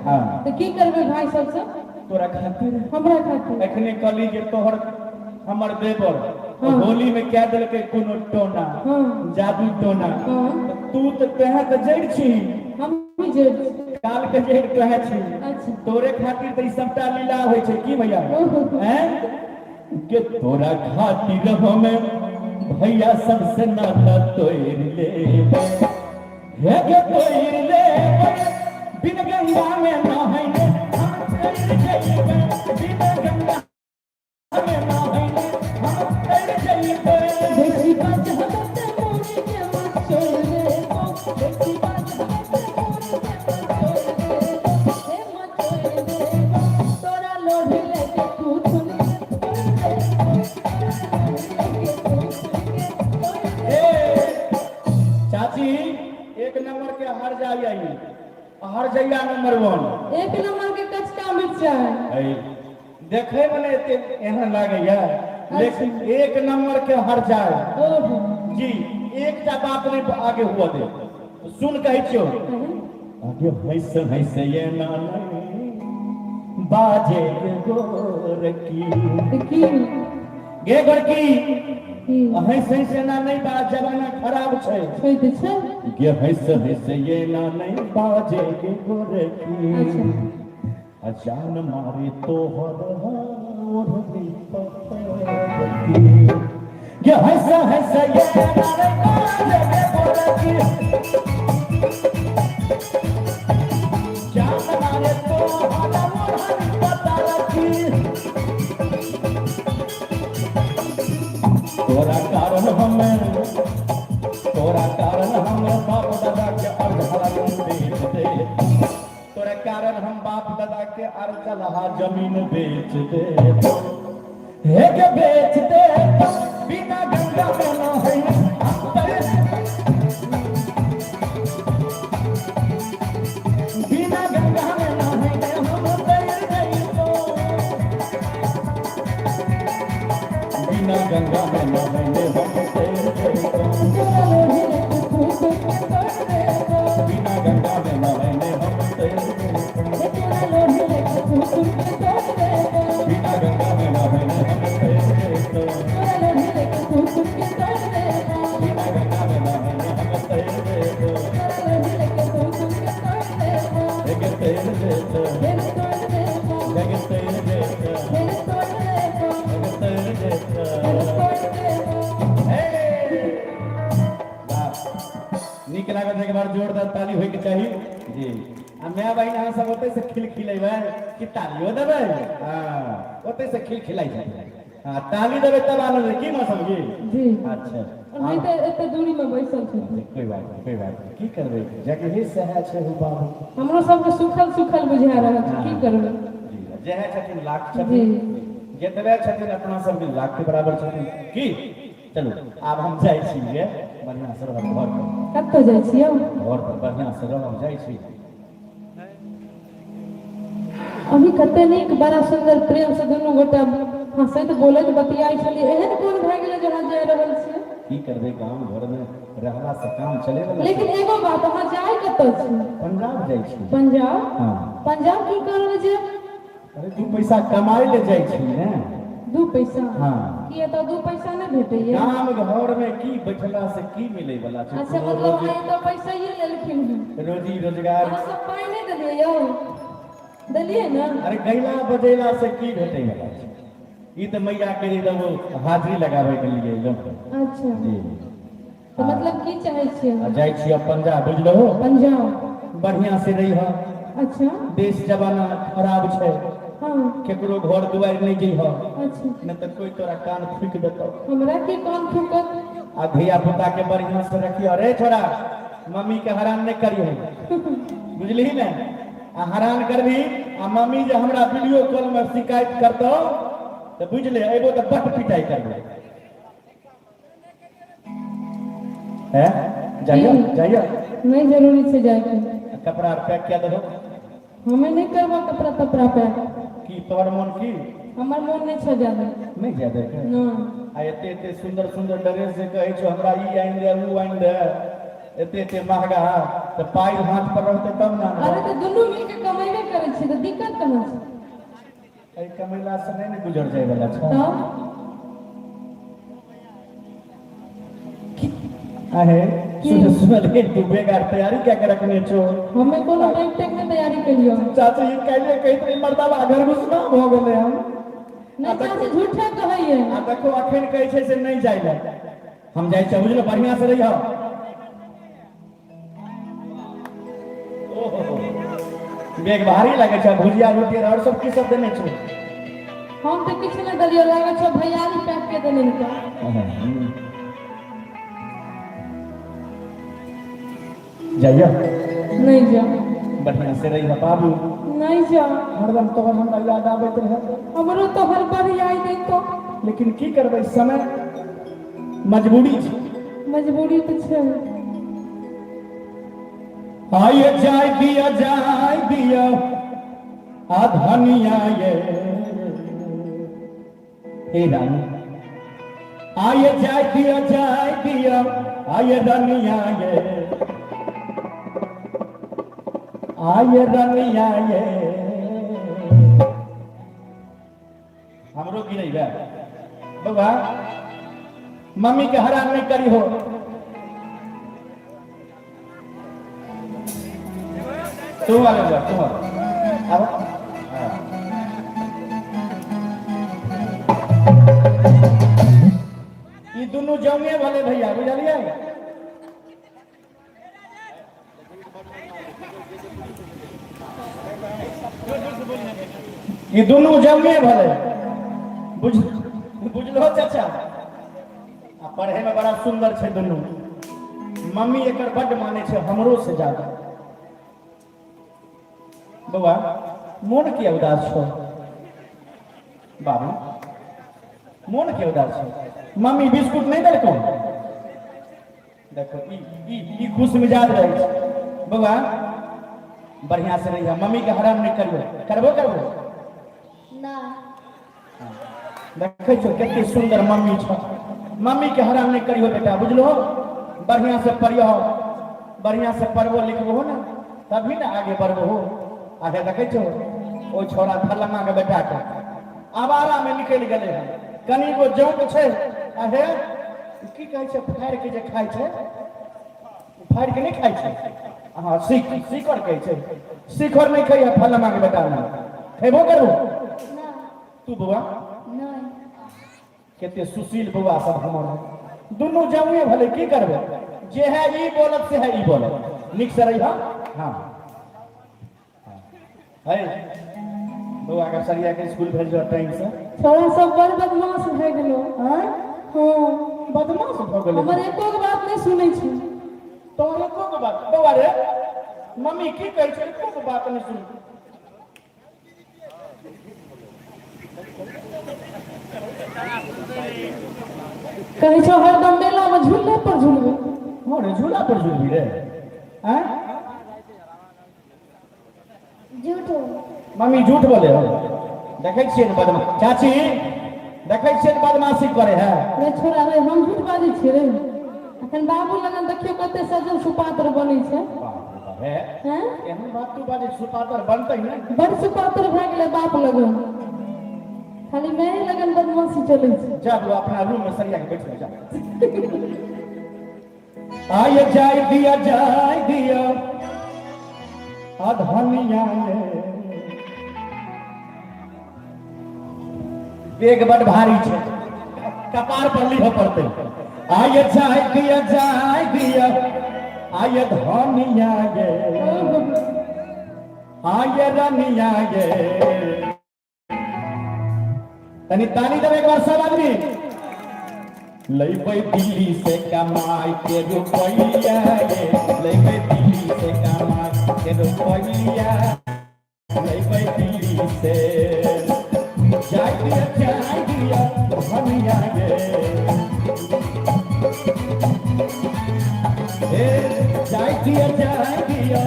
हाँ। तऽ की करबै भाई सबसँ? तोरा खातिर। हमरा खातिर? एखने कहली जे तोहर हमर देवर होली में कह देलकै कोनो टोना, जादू टोना। तू तऽ तेहे तऽ जड़ि छी। हम भी जड़ छी। काल के जड़ि तोहे छी। तोरे खातिर तऽ ई सबटा लीला होइ छै की भैया? हैं के तोरा खातिर हमें भैया सबसे नाता तोड़ लेबै, हे गे तोड़ लेबै। बिन गंगा में नहाइले हम चल जइबै, बिन गंगा में नहाइले हम चल जइबै। बेसी बजहब तऽ मोन के हर जइया नंबर वन। एक नंबर के कचका मिर्चाई। है देखे में नहीं एते एहन लागैया, लेकिन एक नंबर के हर जाय। ओहो। जी, एकटा बात नहीं आगे हुआ दे, सुन कहै छियौ। आगे हंस हंस ये नाना बाजे के गोरकी। की? गे गोरकी। की? हंस हंस एना नहीं बाज, जमाना खराब छै। छै तऽ छै। गे हंस हंस ये ना नहीं बाजे गे गोरकी। अच्छा। अजान मारे तोहर ओढ़नी पतरकी। गे हंस हंस ये ना नहीं बाजे गे गोरकी, जान मारे तोहर ओढ़नी पतरकी। तोरा कारण हम, तोरा कारण हम बाप दादा के अर्घ जमीन बेच दे। तोरा कारण हम बाप दादा के अर्घ लहा जमीन बेच दे। हे के बेच दे, बिना गंगा में न है अंतर, बिना गंगा में न है हम तैर जइतो, बिना गंगा में न है हम तैर जइतो। तोरा लोढ़ी लेके कुकुर के तोड़ देबो। बिना गंगा में न है हम तैर जइतो। हे तोरा लोढ़ी लेके कुकुर के तोड़ देबो। बिना गंगा में न है हम तैर जइतो। तोरा लोढ़ी लेके कुकुर के तोड़ देबो। बिना गंगा में न है हम तैर जइतो। तोरा लोढ़ी लेके कुकुर के तोड़ देबो। एक तैर जइतो। फेर तोड़ देबो। एक तैर जइतो। फेर तोड़ देबो। एक तैर जइतो। फेर तोड़ देबो। हे! वाह! नीक लागत, एक बार जोरदार ताली होइके चाही जी। आ my बहिन अहाँ सब ओतै से खिलखिलेबै कि तालियो देबै? हाँ, ओतै से खिलखिलाइ छथिन। हाँ, ताली देबै तब आनंद की मौसम जी। जी। अच्छा। नहीं तऽ एते दूरी में बैसल छथिन। कोई बात नहीं, कोई बात नहीं, की करबै, जगहे सएह छै हो बाबू। हमरो सबके सुखल सुखल बुझा रहल छै, की करबै। जी, जएह छथिन लाख छथिन, जतबे छथिन अपना सबके लाख के बराबर छथिन। की चलू, आब हम जाइ छी गे, बढ़िआँ से रहब घर पर। कतऽ जाइ छियै? घर पर बढ़िआँ से रहब, जाइ छी। अभी कते नीक बड़ा सुंदर प्रेम से दुनू गोटा हंसैत बोलैत बतियाइ छलियै, एहन कोन भए गेलै जे अहाँ जा रहल छियै? की करबै, गाम घर में रहला से काम चले वाला? लेकिन एगो बात, अहाँ जाय कतऽ छी? पंजाब जाइ छी। पंजाब? हाँ। पंजाब की करबै जे? अरे, 2 पैसा कमाइ ले जाइ छी ने। 2 पैसा? हाँ। की एतऽ 2 पैसा नहि भेटैया? गाम घर में की बैठला से की मिले वाला छै? अच्छा, मतलब अहाँ एतऽ पैसाइए लेलखिन हँ? रोजी रोजगार। अहाँ सब पाइ नहि देलियै यौ? देलियै ने? अरे, गैला बजेला से की भेटै वाला छै? ई तऽ मैया के एकदम हाजिरी लगाबै के लिए एलहुँ। अच्छा। जी। तऽ मतलब की चाहै छियै? आ जाइ छी पंजाब, बुझलहो? पंजाब। बढ़िया से रही। अच्छा। देश जमाना खराब छै। केकरो घर दुआरि नहि जइह। अच्छा। नहि तऽ कोई तोरा कान फूकि देतौ। हमरा की कान फूकत? आ धिया पुता के बढ़िया से रखियो। अरे छोरा, मम्मी के हरान नहि करियो, बुझलिही ने? आ हरान करबी आ मम्मी जे हमरा वीडियो कॉल में शिकायत करतौ तऽ बुझ ले, अयबो तऽ बट पिटाई करबो। हैं, जाइयो जाइयो। नहि जरूरी छै जायके। कपड़ा आर पैक कए देबो। हमे नहि करबो कपड़ा तपड़ा पैक। की तोहर मोन की? हमर मोन नहि छै जादा। नहि जाय दे? नहि। आ एते एते सुंदर सुंदर ड्रेस जे कहै छौ हमरा, ई आनि दे, ऊ आनि दे, एते एते महगा, तऽ पाइ हाथ पर रहतै तब ने? अरे, तऽ दुनू मिलके कमेबे करै छियै तऽ दिक्कत कहाँ छै? एहि कमेला से नहि ने गुजर जाय वाला छै। तब? आहे। की? सुन सुन, तू बेगार तैयारी क्या के रखने छो? हमे कोनो बैंक तक नहि तैयारी केलियो। चाची, ई काल्हि कहैत रही मर्दाबा घर घुसना भऽ गेलै हम। नहि चाची, झूठा कहैये। आ देखो, अखन कहै छै से नहि जाइ लए। हम जाइ छियै, बुझलो? बढ़िआँ से रहिह। ओहो, बेग भारी लागै छै। भुजिया रोटी और सब की सब देने छौ? हम तऽ किछु नहि देलियो, लागै छौ भैयारी पैक के देने हेतौ। जाइए। नहि जा। बढ़िआँ से रहिह बाबू। नहि जा। हरदम तोहर हमरा याद आबैत रहे। हमरो तो हर बार याद अयतो। लेकिन की करबै, समय मजबूरी छै। मजबूरी तऽ छै। आइए जाय दिया जाय दिया आ धनिया ये हे रानी आइए जाय दिया जाय दिया आइए रनिया ये आइए रनिया ये हमरो की नहीं बे बबा मम्मी के हरान नहीं करी हो तू वाले बा तू अब ई दुनू जौने वाले भैया बुझलिए। ई दुनू जौने भले बुझ बुझलो चाचा। आ पढ़े में बड़ा सुंदर छै दुनू। मम्मी एकर बड्ड माने छै हमरो से ज्यादा। बौआ मोन किया उदास छौ बाबू? मोन किया उदास छौ? मम्मी बिस्कुट नहीं देलकौ? देखो ई ई ई खुश मिजाज रहै छै। बौआ बढ़िया से रहिया, मम्मी के हराम नहीं करियो। करबो करबो ना। देखै छौ कते सुंदर मम्मी छौ। मम्मी के हराम नहीं करियो बेटा, बुझलो? बढ़िया से पढ़ियो, बढ़िया से पढ़बो लिखबो ना तभी ना आगे बढ़बो हो। आगे देखै छौ ओ छोरा फलमा के बेटा के आवारा में निकलि गेलै हन। कनी गो जौक छै आ हे की कहै छै फाड़ि के जे खाइ छै, फाड़ि के नहि खाइ छै। हँ शिखर कहै छै, शिखर नहि खाइ फलमा के बेटा। ने खेबो करबो ना। तू बौआ? नहीं। कते सुशील बौआ सब हमर दुनू जमुए भले। की करबै, जे है ई बोलत से है ई बोलत। नीक से रहिह। हाँ है बौआ के सरिया के स्कूल भेजो टाइम से। छोरा सब बड़ बदमाश भए गेलो। आँय? हाँ। बदमाश भऽ गेलै? हमर एको गो बात नहि सुनै छै। तोहर एको गो बात? बौआ रे, मम्मी की कहै छै? एको गो बात नहि सुन। कहै छौ हरदम मेला में झूले पर झूलबै। हँ रे, झूला पर झूलबी रे? आँय? झूठ हो। मम्मी झूठ बोले हो? देखै छियै ने बदमा चाची, देखै छियै ने बदमाशी करे है। रे छोरा रे, हम झूठ बाजै छियै रे? अखन बाबू लगन देखियौ कते सजल सुपात्र बनै छै। बाप रे बाप, हे। हैं? एहन बात तू बाजै, सुपातर बनतै ने। बड़ सुपात्र भए गेलै बाप लगन, खाली मैं लगन बदमाशी चलै छै। जा बौआ, अपना रूम में सरिया के बैठ जा। आय जाय दिया जाय दिया अधनिया ये बेग बड भारी छै, कपार पर लिखऽ पड़तै। आय जाय दिया जाय दिया आय धनिया ये आय रनिया ये। तनी ताली देबै एक बार सब आदमी। लैबै दिल्ली से कमाई के रुपैया ये, लैबै दिल्ली से कमाई के रुपैया, लैबै दिल्ली से। जाय दिया जाय दिया धनिया ये, हे जाय दिया जाय दिया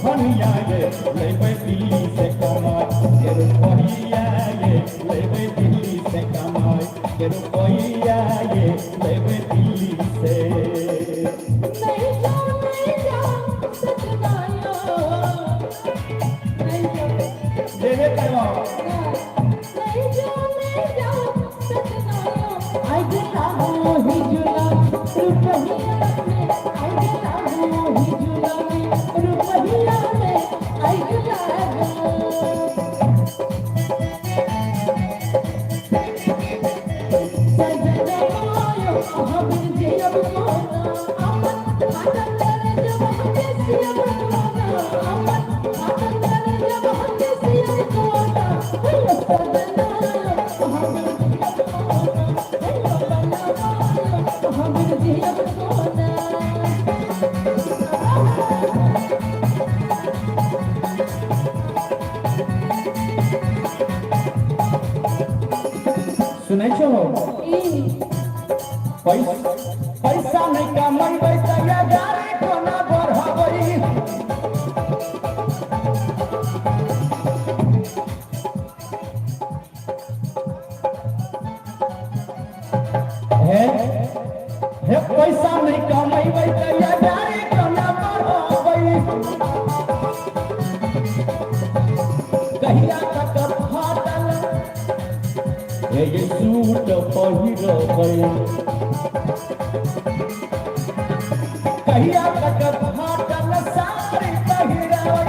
धनिया ये, लैबै दिल्ली से कमाई के रुपैया ये, लैबै दिल्ली से कमाई के रुपैया ये, लैबै दिल्ली से। नहीं जाओ नहीं जाओ सजनायो, नहीं जाओ। देवे करवाओ। नहीं जाओ नहीं जाओ सजनायो, आई गुलाबो ही झूला रुपहिया में, आई गुलाबो ही झूला में रुपहिया में, आई गुलाबो। सजनायो हम जियब कोना, अपन फाटल करे जब हम सियब कोना, अपन फाटल करे जब हम सियब कोना, हेलो सजनायो हम जियब कोना, हेलो बलवायो हम जियब कोना। सुनै छो? ई पैसा पैसा नहीं कमैबै तऽ गाड़ी कोना बढ़बै? हे हे पैसा नहीं कमेबै त अगाड़ी कोना बढ़बै। कहिया तक फाटल हे ये सूट पहिरबै, कहिया तक फाटल साड़ी पहिरबै।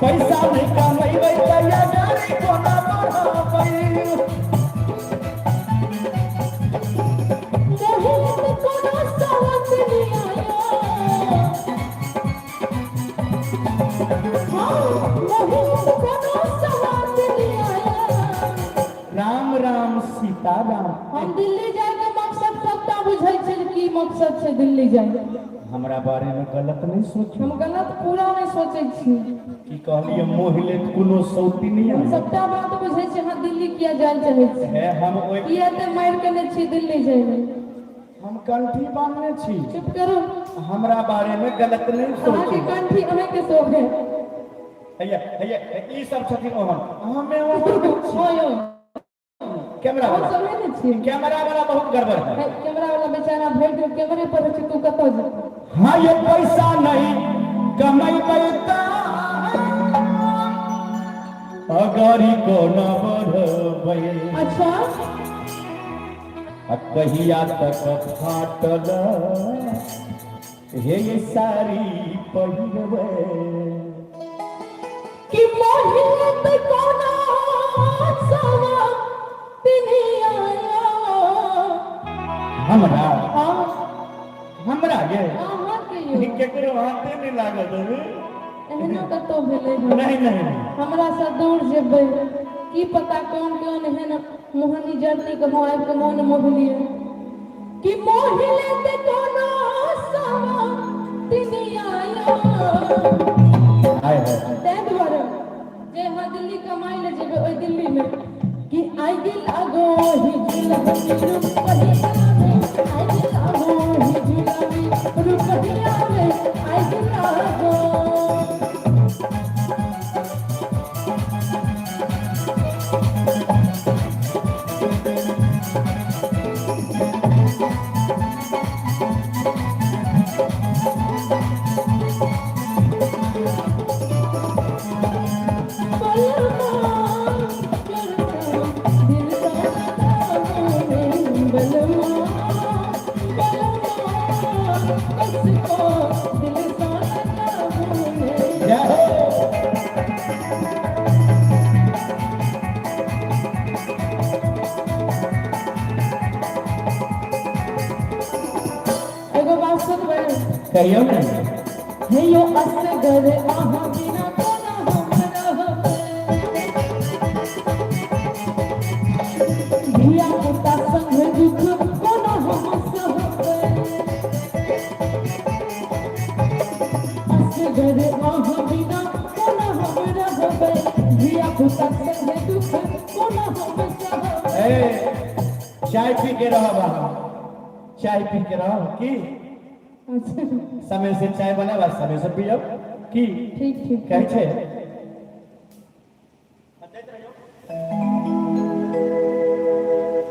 पैसा नहीं कमेबै त अगाड़ी कोना बढ़बै। मोहित कोनो सवत लियायो। हाँ, मोहित कोनो सवत लियायो। राम राम सीता राम। हम दिल्ली जायके मकसद सबटा बुझै छै जे की मकसद छै दिल्ली जाय। हमरा बारे में गलत नहीं सोचू। हम गलत पूरा नहि सोचै छी। की कहलिए मोहिले कोनो सौती नहीं हम है। सबटा बात बुझै छी, अहाँ दिल्ली किया जाय लए चाहै छी, है हम ओहि किया तऽ मारि केने छी दिल्ली जाय लए। हम कंठी बांधने छी। चुप करू। हमरा बारे में गलत नहीं अहाँके सोचू। कंठी अहाँके शोभे। हैया हैया ई सब छथिन ओहन, हमे ओहन नहि छी। ओय ओय कैमरा हम वाला सब नहि ने छियै। कैमरा वाला बहुत गड़बड़ है। हे, कैमरा वाला बेचारा भरि दिन कैमरे पर रहै छै, तू कतऽ जेतै? हाँ ये पैसा नहीं कमेबै त अगाड़ी कोना बढ़बै। अच्छा। आ कहिया तक फाटल हे ये साड़ी पहिरबै। कि मोहित कोनो सवत लियायो। हमरा हाँ। हमरा ये अहाँके यौ। केकरो हाथे नहि लागल रे। एहनो कतौ भेलै हन? नहीं नहीं नहीं। हमरा से दूर जेबै की पता कौन कौन एहन मोहनी जरनी के मोह आबि के मोन मोहलिए कि मोहिले ते कोनो सवत लियायो। हाय हाय। ताहि दुआरे जे अहाँ दिल्ली कमाइ लए जेबै ओहि दिल्लीमे कि आइ गेल अगो ही झुलबी रुपहिया में, आइ गेल अगो ही झुलबी रुपहिया में, आइ गेल अगो। जय हो। एगो बात सुनबै? कहियौ ने। हे यो असगर अहाँ बिना कोना हम रहबै, धिया पुता संग दुख कोना हम सहबै। असगर अहाँ बिना कोना हम रहबै, धिया पुता संग दुख कोना हम सहबै। ए चाय पी के रहब अहाँ, चाय पी के रहब की? अच्छा। समय से चाय बनाब आ समय से पियब की? ठीक ठीक। कहै छै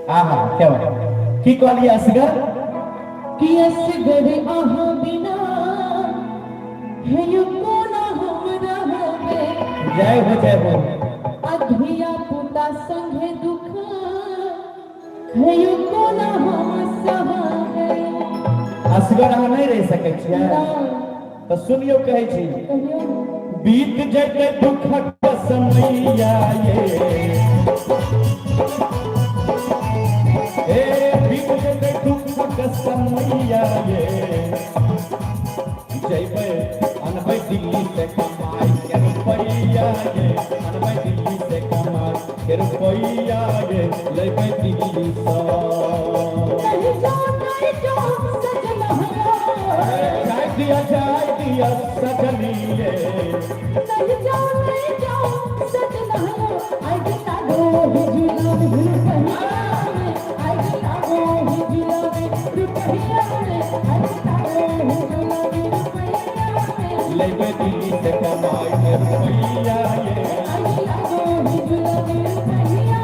आहा क्या बात, की कहलियै असगर? कि असगर अहाँ बिना हे यो कोना हम रहबै, जय हो जय हो। आ धिया पुता संगे दुख हे यो कोना हम सहबै। असगर अहाँ नहि रहि सकै छियै? नहि। तऽ सुनियौ कहै छी। कहियौ। बीत जैते दुखक समैया ये, ए बीत जैते दुखक समैया ये, जैबै अनबै दिल्ली से कमाई के रुपैया ये, अनबै दिल्ली से कमाई के रुपैया ये, लेबै दिल्ली से। नहीं जाओ नहीं जाओ सजना जाय दिया सजनिए। नहीं जाओ नहीं जाओ सजना, आई गला गो हिजुला रुपैया में, आई गला गो हिजुला रुपैया में, आई गला गो हिजुला रुपैया में, लेबै दिल्ली से कमाई के रुपैया ये। आई गला गो हिजुला रुपैया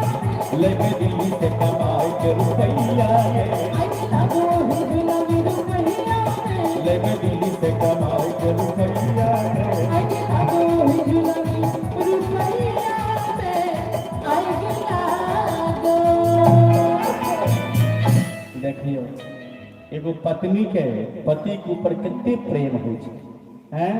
लेबे दिल्ली से कमाई के रुपैया गे। आगि लागो ही झूला में रुपैया में। लेबे दिल्ली से कमाई के रुपैया गे। आगि लागो ही झूला में रुपैया में। आगि लागो। देखियो, एगो पत्नी के पति के ऊपर कते प्रेम होइ छै, हैं,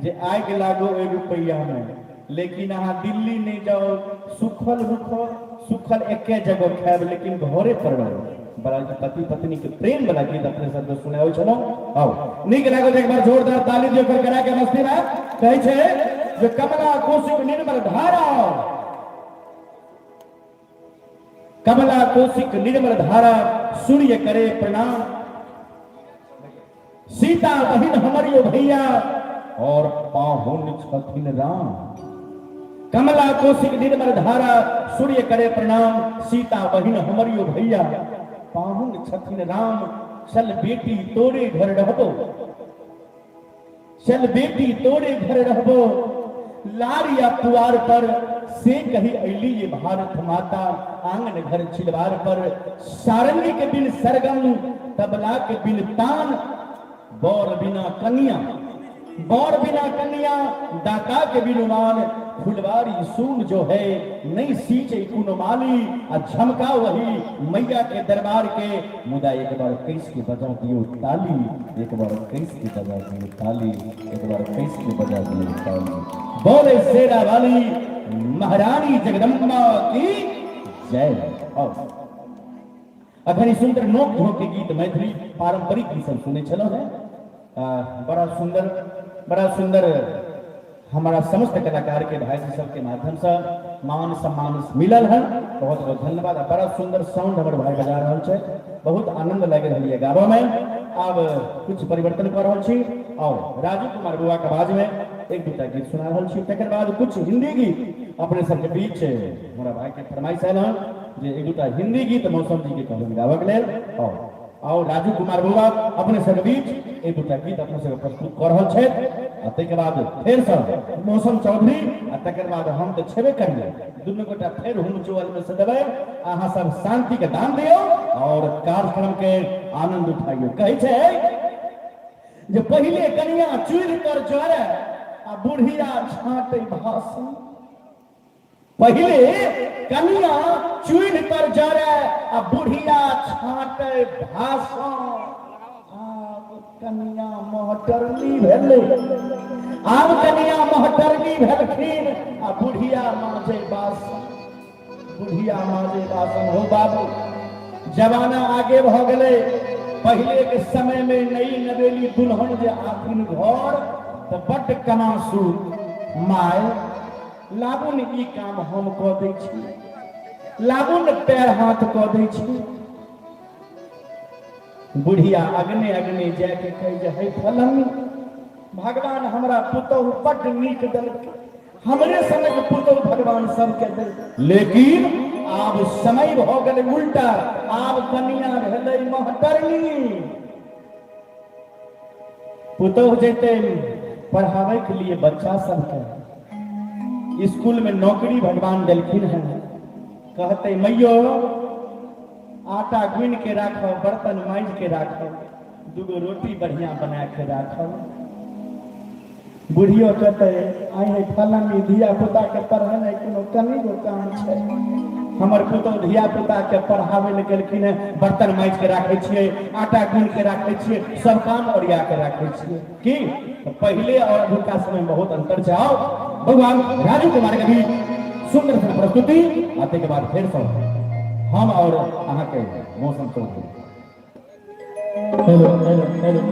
जे आगि लागो ओहि रुपैया में, लेकिन अहाँ दिल्ली नहीं जाओ, सुखल रुखल सुखल एके जगह खायब, लेकिन घरे पर रहू। बड़ा पति पत्नी के प्रेम वाला गीत अपने सबके सुनाबै छलहुँ। आउ, नीक लागल एक बार जोरदार ताली दियौ करा के मस्ती में। कहै छै जे कमला कोशिक निर्मल धारा, कमला कोशिक निर्मल धारा, सूर्य करे प्रणाम, सीता बहिन हमर यो भैया और पाहुन छथिन राम। कमला कोशिक निर्मल धारा, सूर्य करे प्रणाम, सीता बहिन हमर यो भैया, पाहुन छथिन राम। चल बेटी तोरे घर रहबो, चल बेटी तोरे घर रहबो, लार या पुआर पर, से कही अली ये भारत माता, आंगन घर छिलवार पर। सारंगी के बिन सरगम, तबला के बिन तान, बौर बिना कन्या, बौर बिना कन्या, दाता के बिन मान। फुलवारी सून जो है नहीं सींचे कुनो माली, आ झमका वही मैया के दरबार के। मुदा एक बार कैस के बजा दियो ताली, एक बार कैस के बजा दियो ताली, एक बार कैस के बजा दियो ताली। बोले शेरा वाली महारानी जगदम्बा की जय। और अखन ई सुंदर नोक झोंक के गीत, मैथिली पारंपरिक गीत सब सुनै छलहुँ हेँ। बड़ा सुंदर, बड़ा सुंदर हमारा समस्त कलाकार के भाई सबके माध्यम से मान सम्मान मिलल है। बहुत बहुत धन्यवाद। बड़ा सुंदर साउंड हमर भाई बजा रहल छै, बहुत आनंद लागि रहल ये गाबऽ में। आब कुछ परिवर्तन कऽ रहल छी और राजू कुमार बुआ के आवाज में एक दूटा गीत सुना रहल छी। तकर बाद कुछ हिंदी गीत अपने सबके बीच हमरा भाई के फरमाइश आयल हन जे एक दूटा हिंदी गीत मौसम जी के कहलनि गाबऽ के लेल। और आओर राजू कुमार बउआ अपने सबके बीच एक दूटा गीत अपने सबके प्रस्तुत कऽ रहल छथि। आ ताहिके बाद फेरसँ मौसम चौधरी, आ तकर बाद हम तऽ छेबे करियै, दुनू गोटा फेर हुमचुअल में से देबै। अहाँ सब शांति के दान दियौ और कार्यक्रम के आनंद उठाइयौ। कहै छै जे पहिले कनिया चूरि पर जरे आ बुढ़िया छाँटै भाषण। पहिले कनिया चूल्हि पर जरे आ बुढ़िया छाँटे भाषण। आब कनिया महटरनी भेलै, आब कनिया महटरनी भेलखिन आ बुढ़िया माजे बासन, बुढ़िया माजे बासन। हो बाबू, जमाना आगे भऽ गेलै। पहिले के समय में नई नवेली दुल्हन जे आथिन घर तऽ बड्ड कमासु, माय लाबू ने ई काम हम कऽ दै छी, लाबू ने पैर हाथ कऽ दै छी। बुढ़िया अगने अगने जाके कहै जे हे फलानी, भगवान हमरा पुतहु बड्ड नीक देलकै, हमरे सनक पुतहु भगवान सबके दे। लेकिन आब समय भऽ गेलै उल्टा, आब कनिया भेलै महतरनी। पुतहु जेतै पढ़ाबै के लिए बच्चा सबके, स्कूल में नौकरी भगवान देलखिन हैं, कहते मैयो आटा गुनि के राखब, बर्तन माजि के राखब, दूगो रोटी बढ़िया बना के राखब। बुढ़ियो कहते आइ हे फलानी, धिया पुता के पढ़ेनाइ कोनो कनी गो काम छै? हमर पुतहु धिया पुता के पढ़ाबै लए गेलखिन हेँ, बर्तन माजि के राखै छियै, आटा गुनि के राखै छियै, सब काम ओरिया के राखै छियै। की तऽ पहिले और अभुका समय में बहुत अंतर छै। आओ भगवान राजू कुमार के भी सुंदर सन प्रस्तुति, आ ताहिके बाद फेर सब हम और अहाँके मौसम चौधरी। Hello hello hello.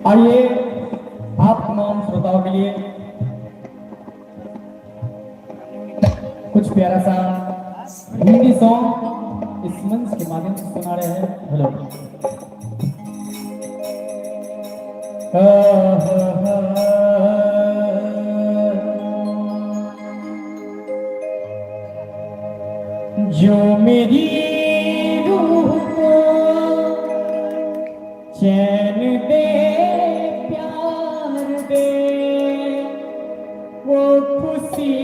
आइए आप तमाम श्रोताओं के लिए कुछ प्यारा सा हिंदी सॉन्ग इस मंच के माध्यम से सुना रहे हैं। हेलो। जो मेरी रूह को चैन दे, प्यार दे, वो खुशी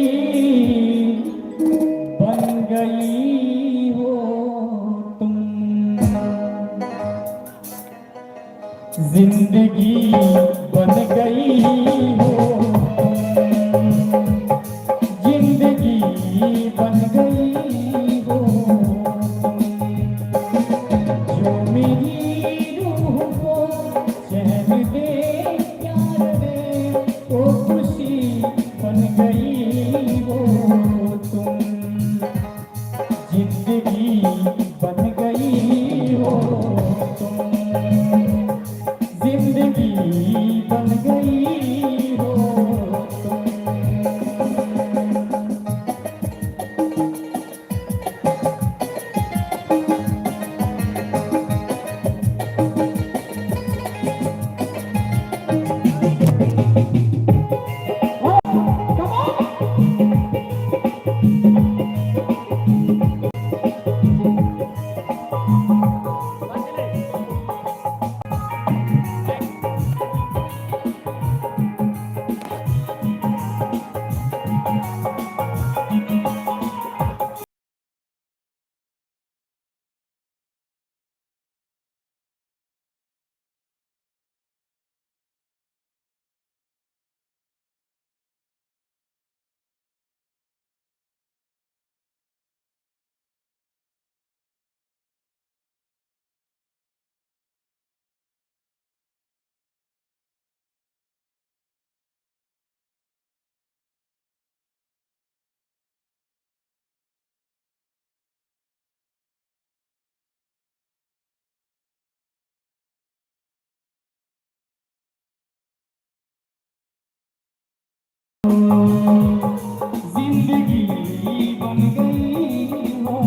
बन गई हो तुम। जिंदगी बन गई।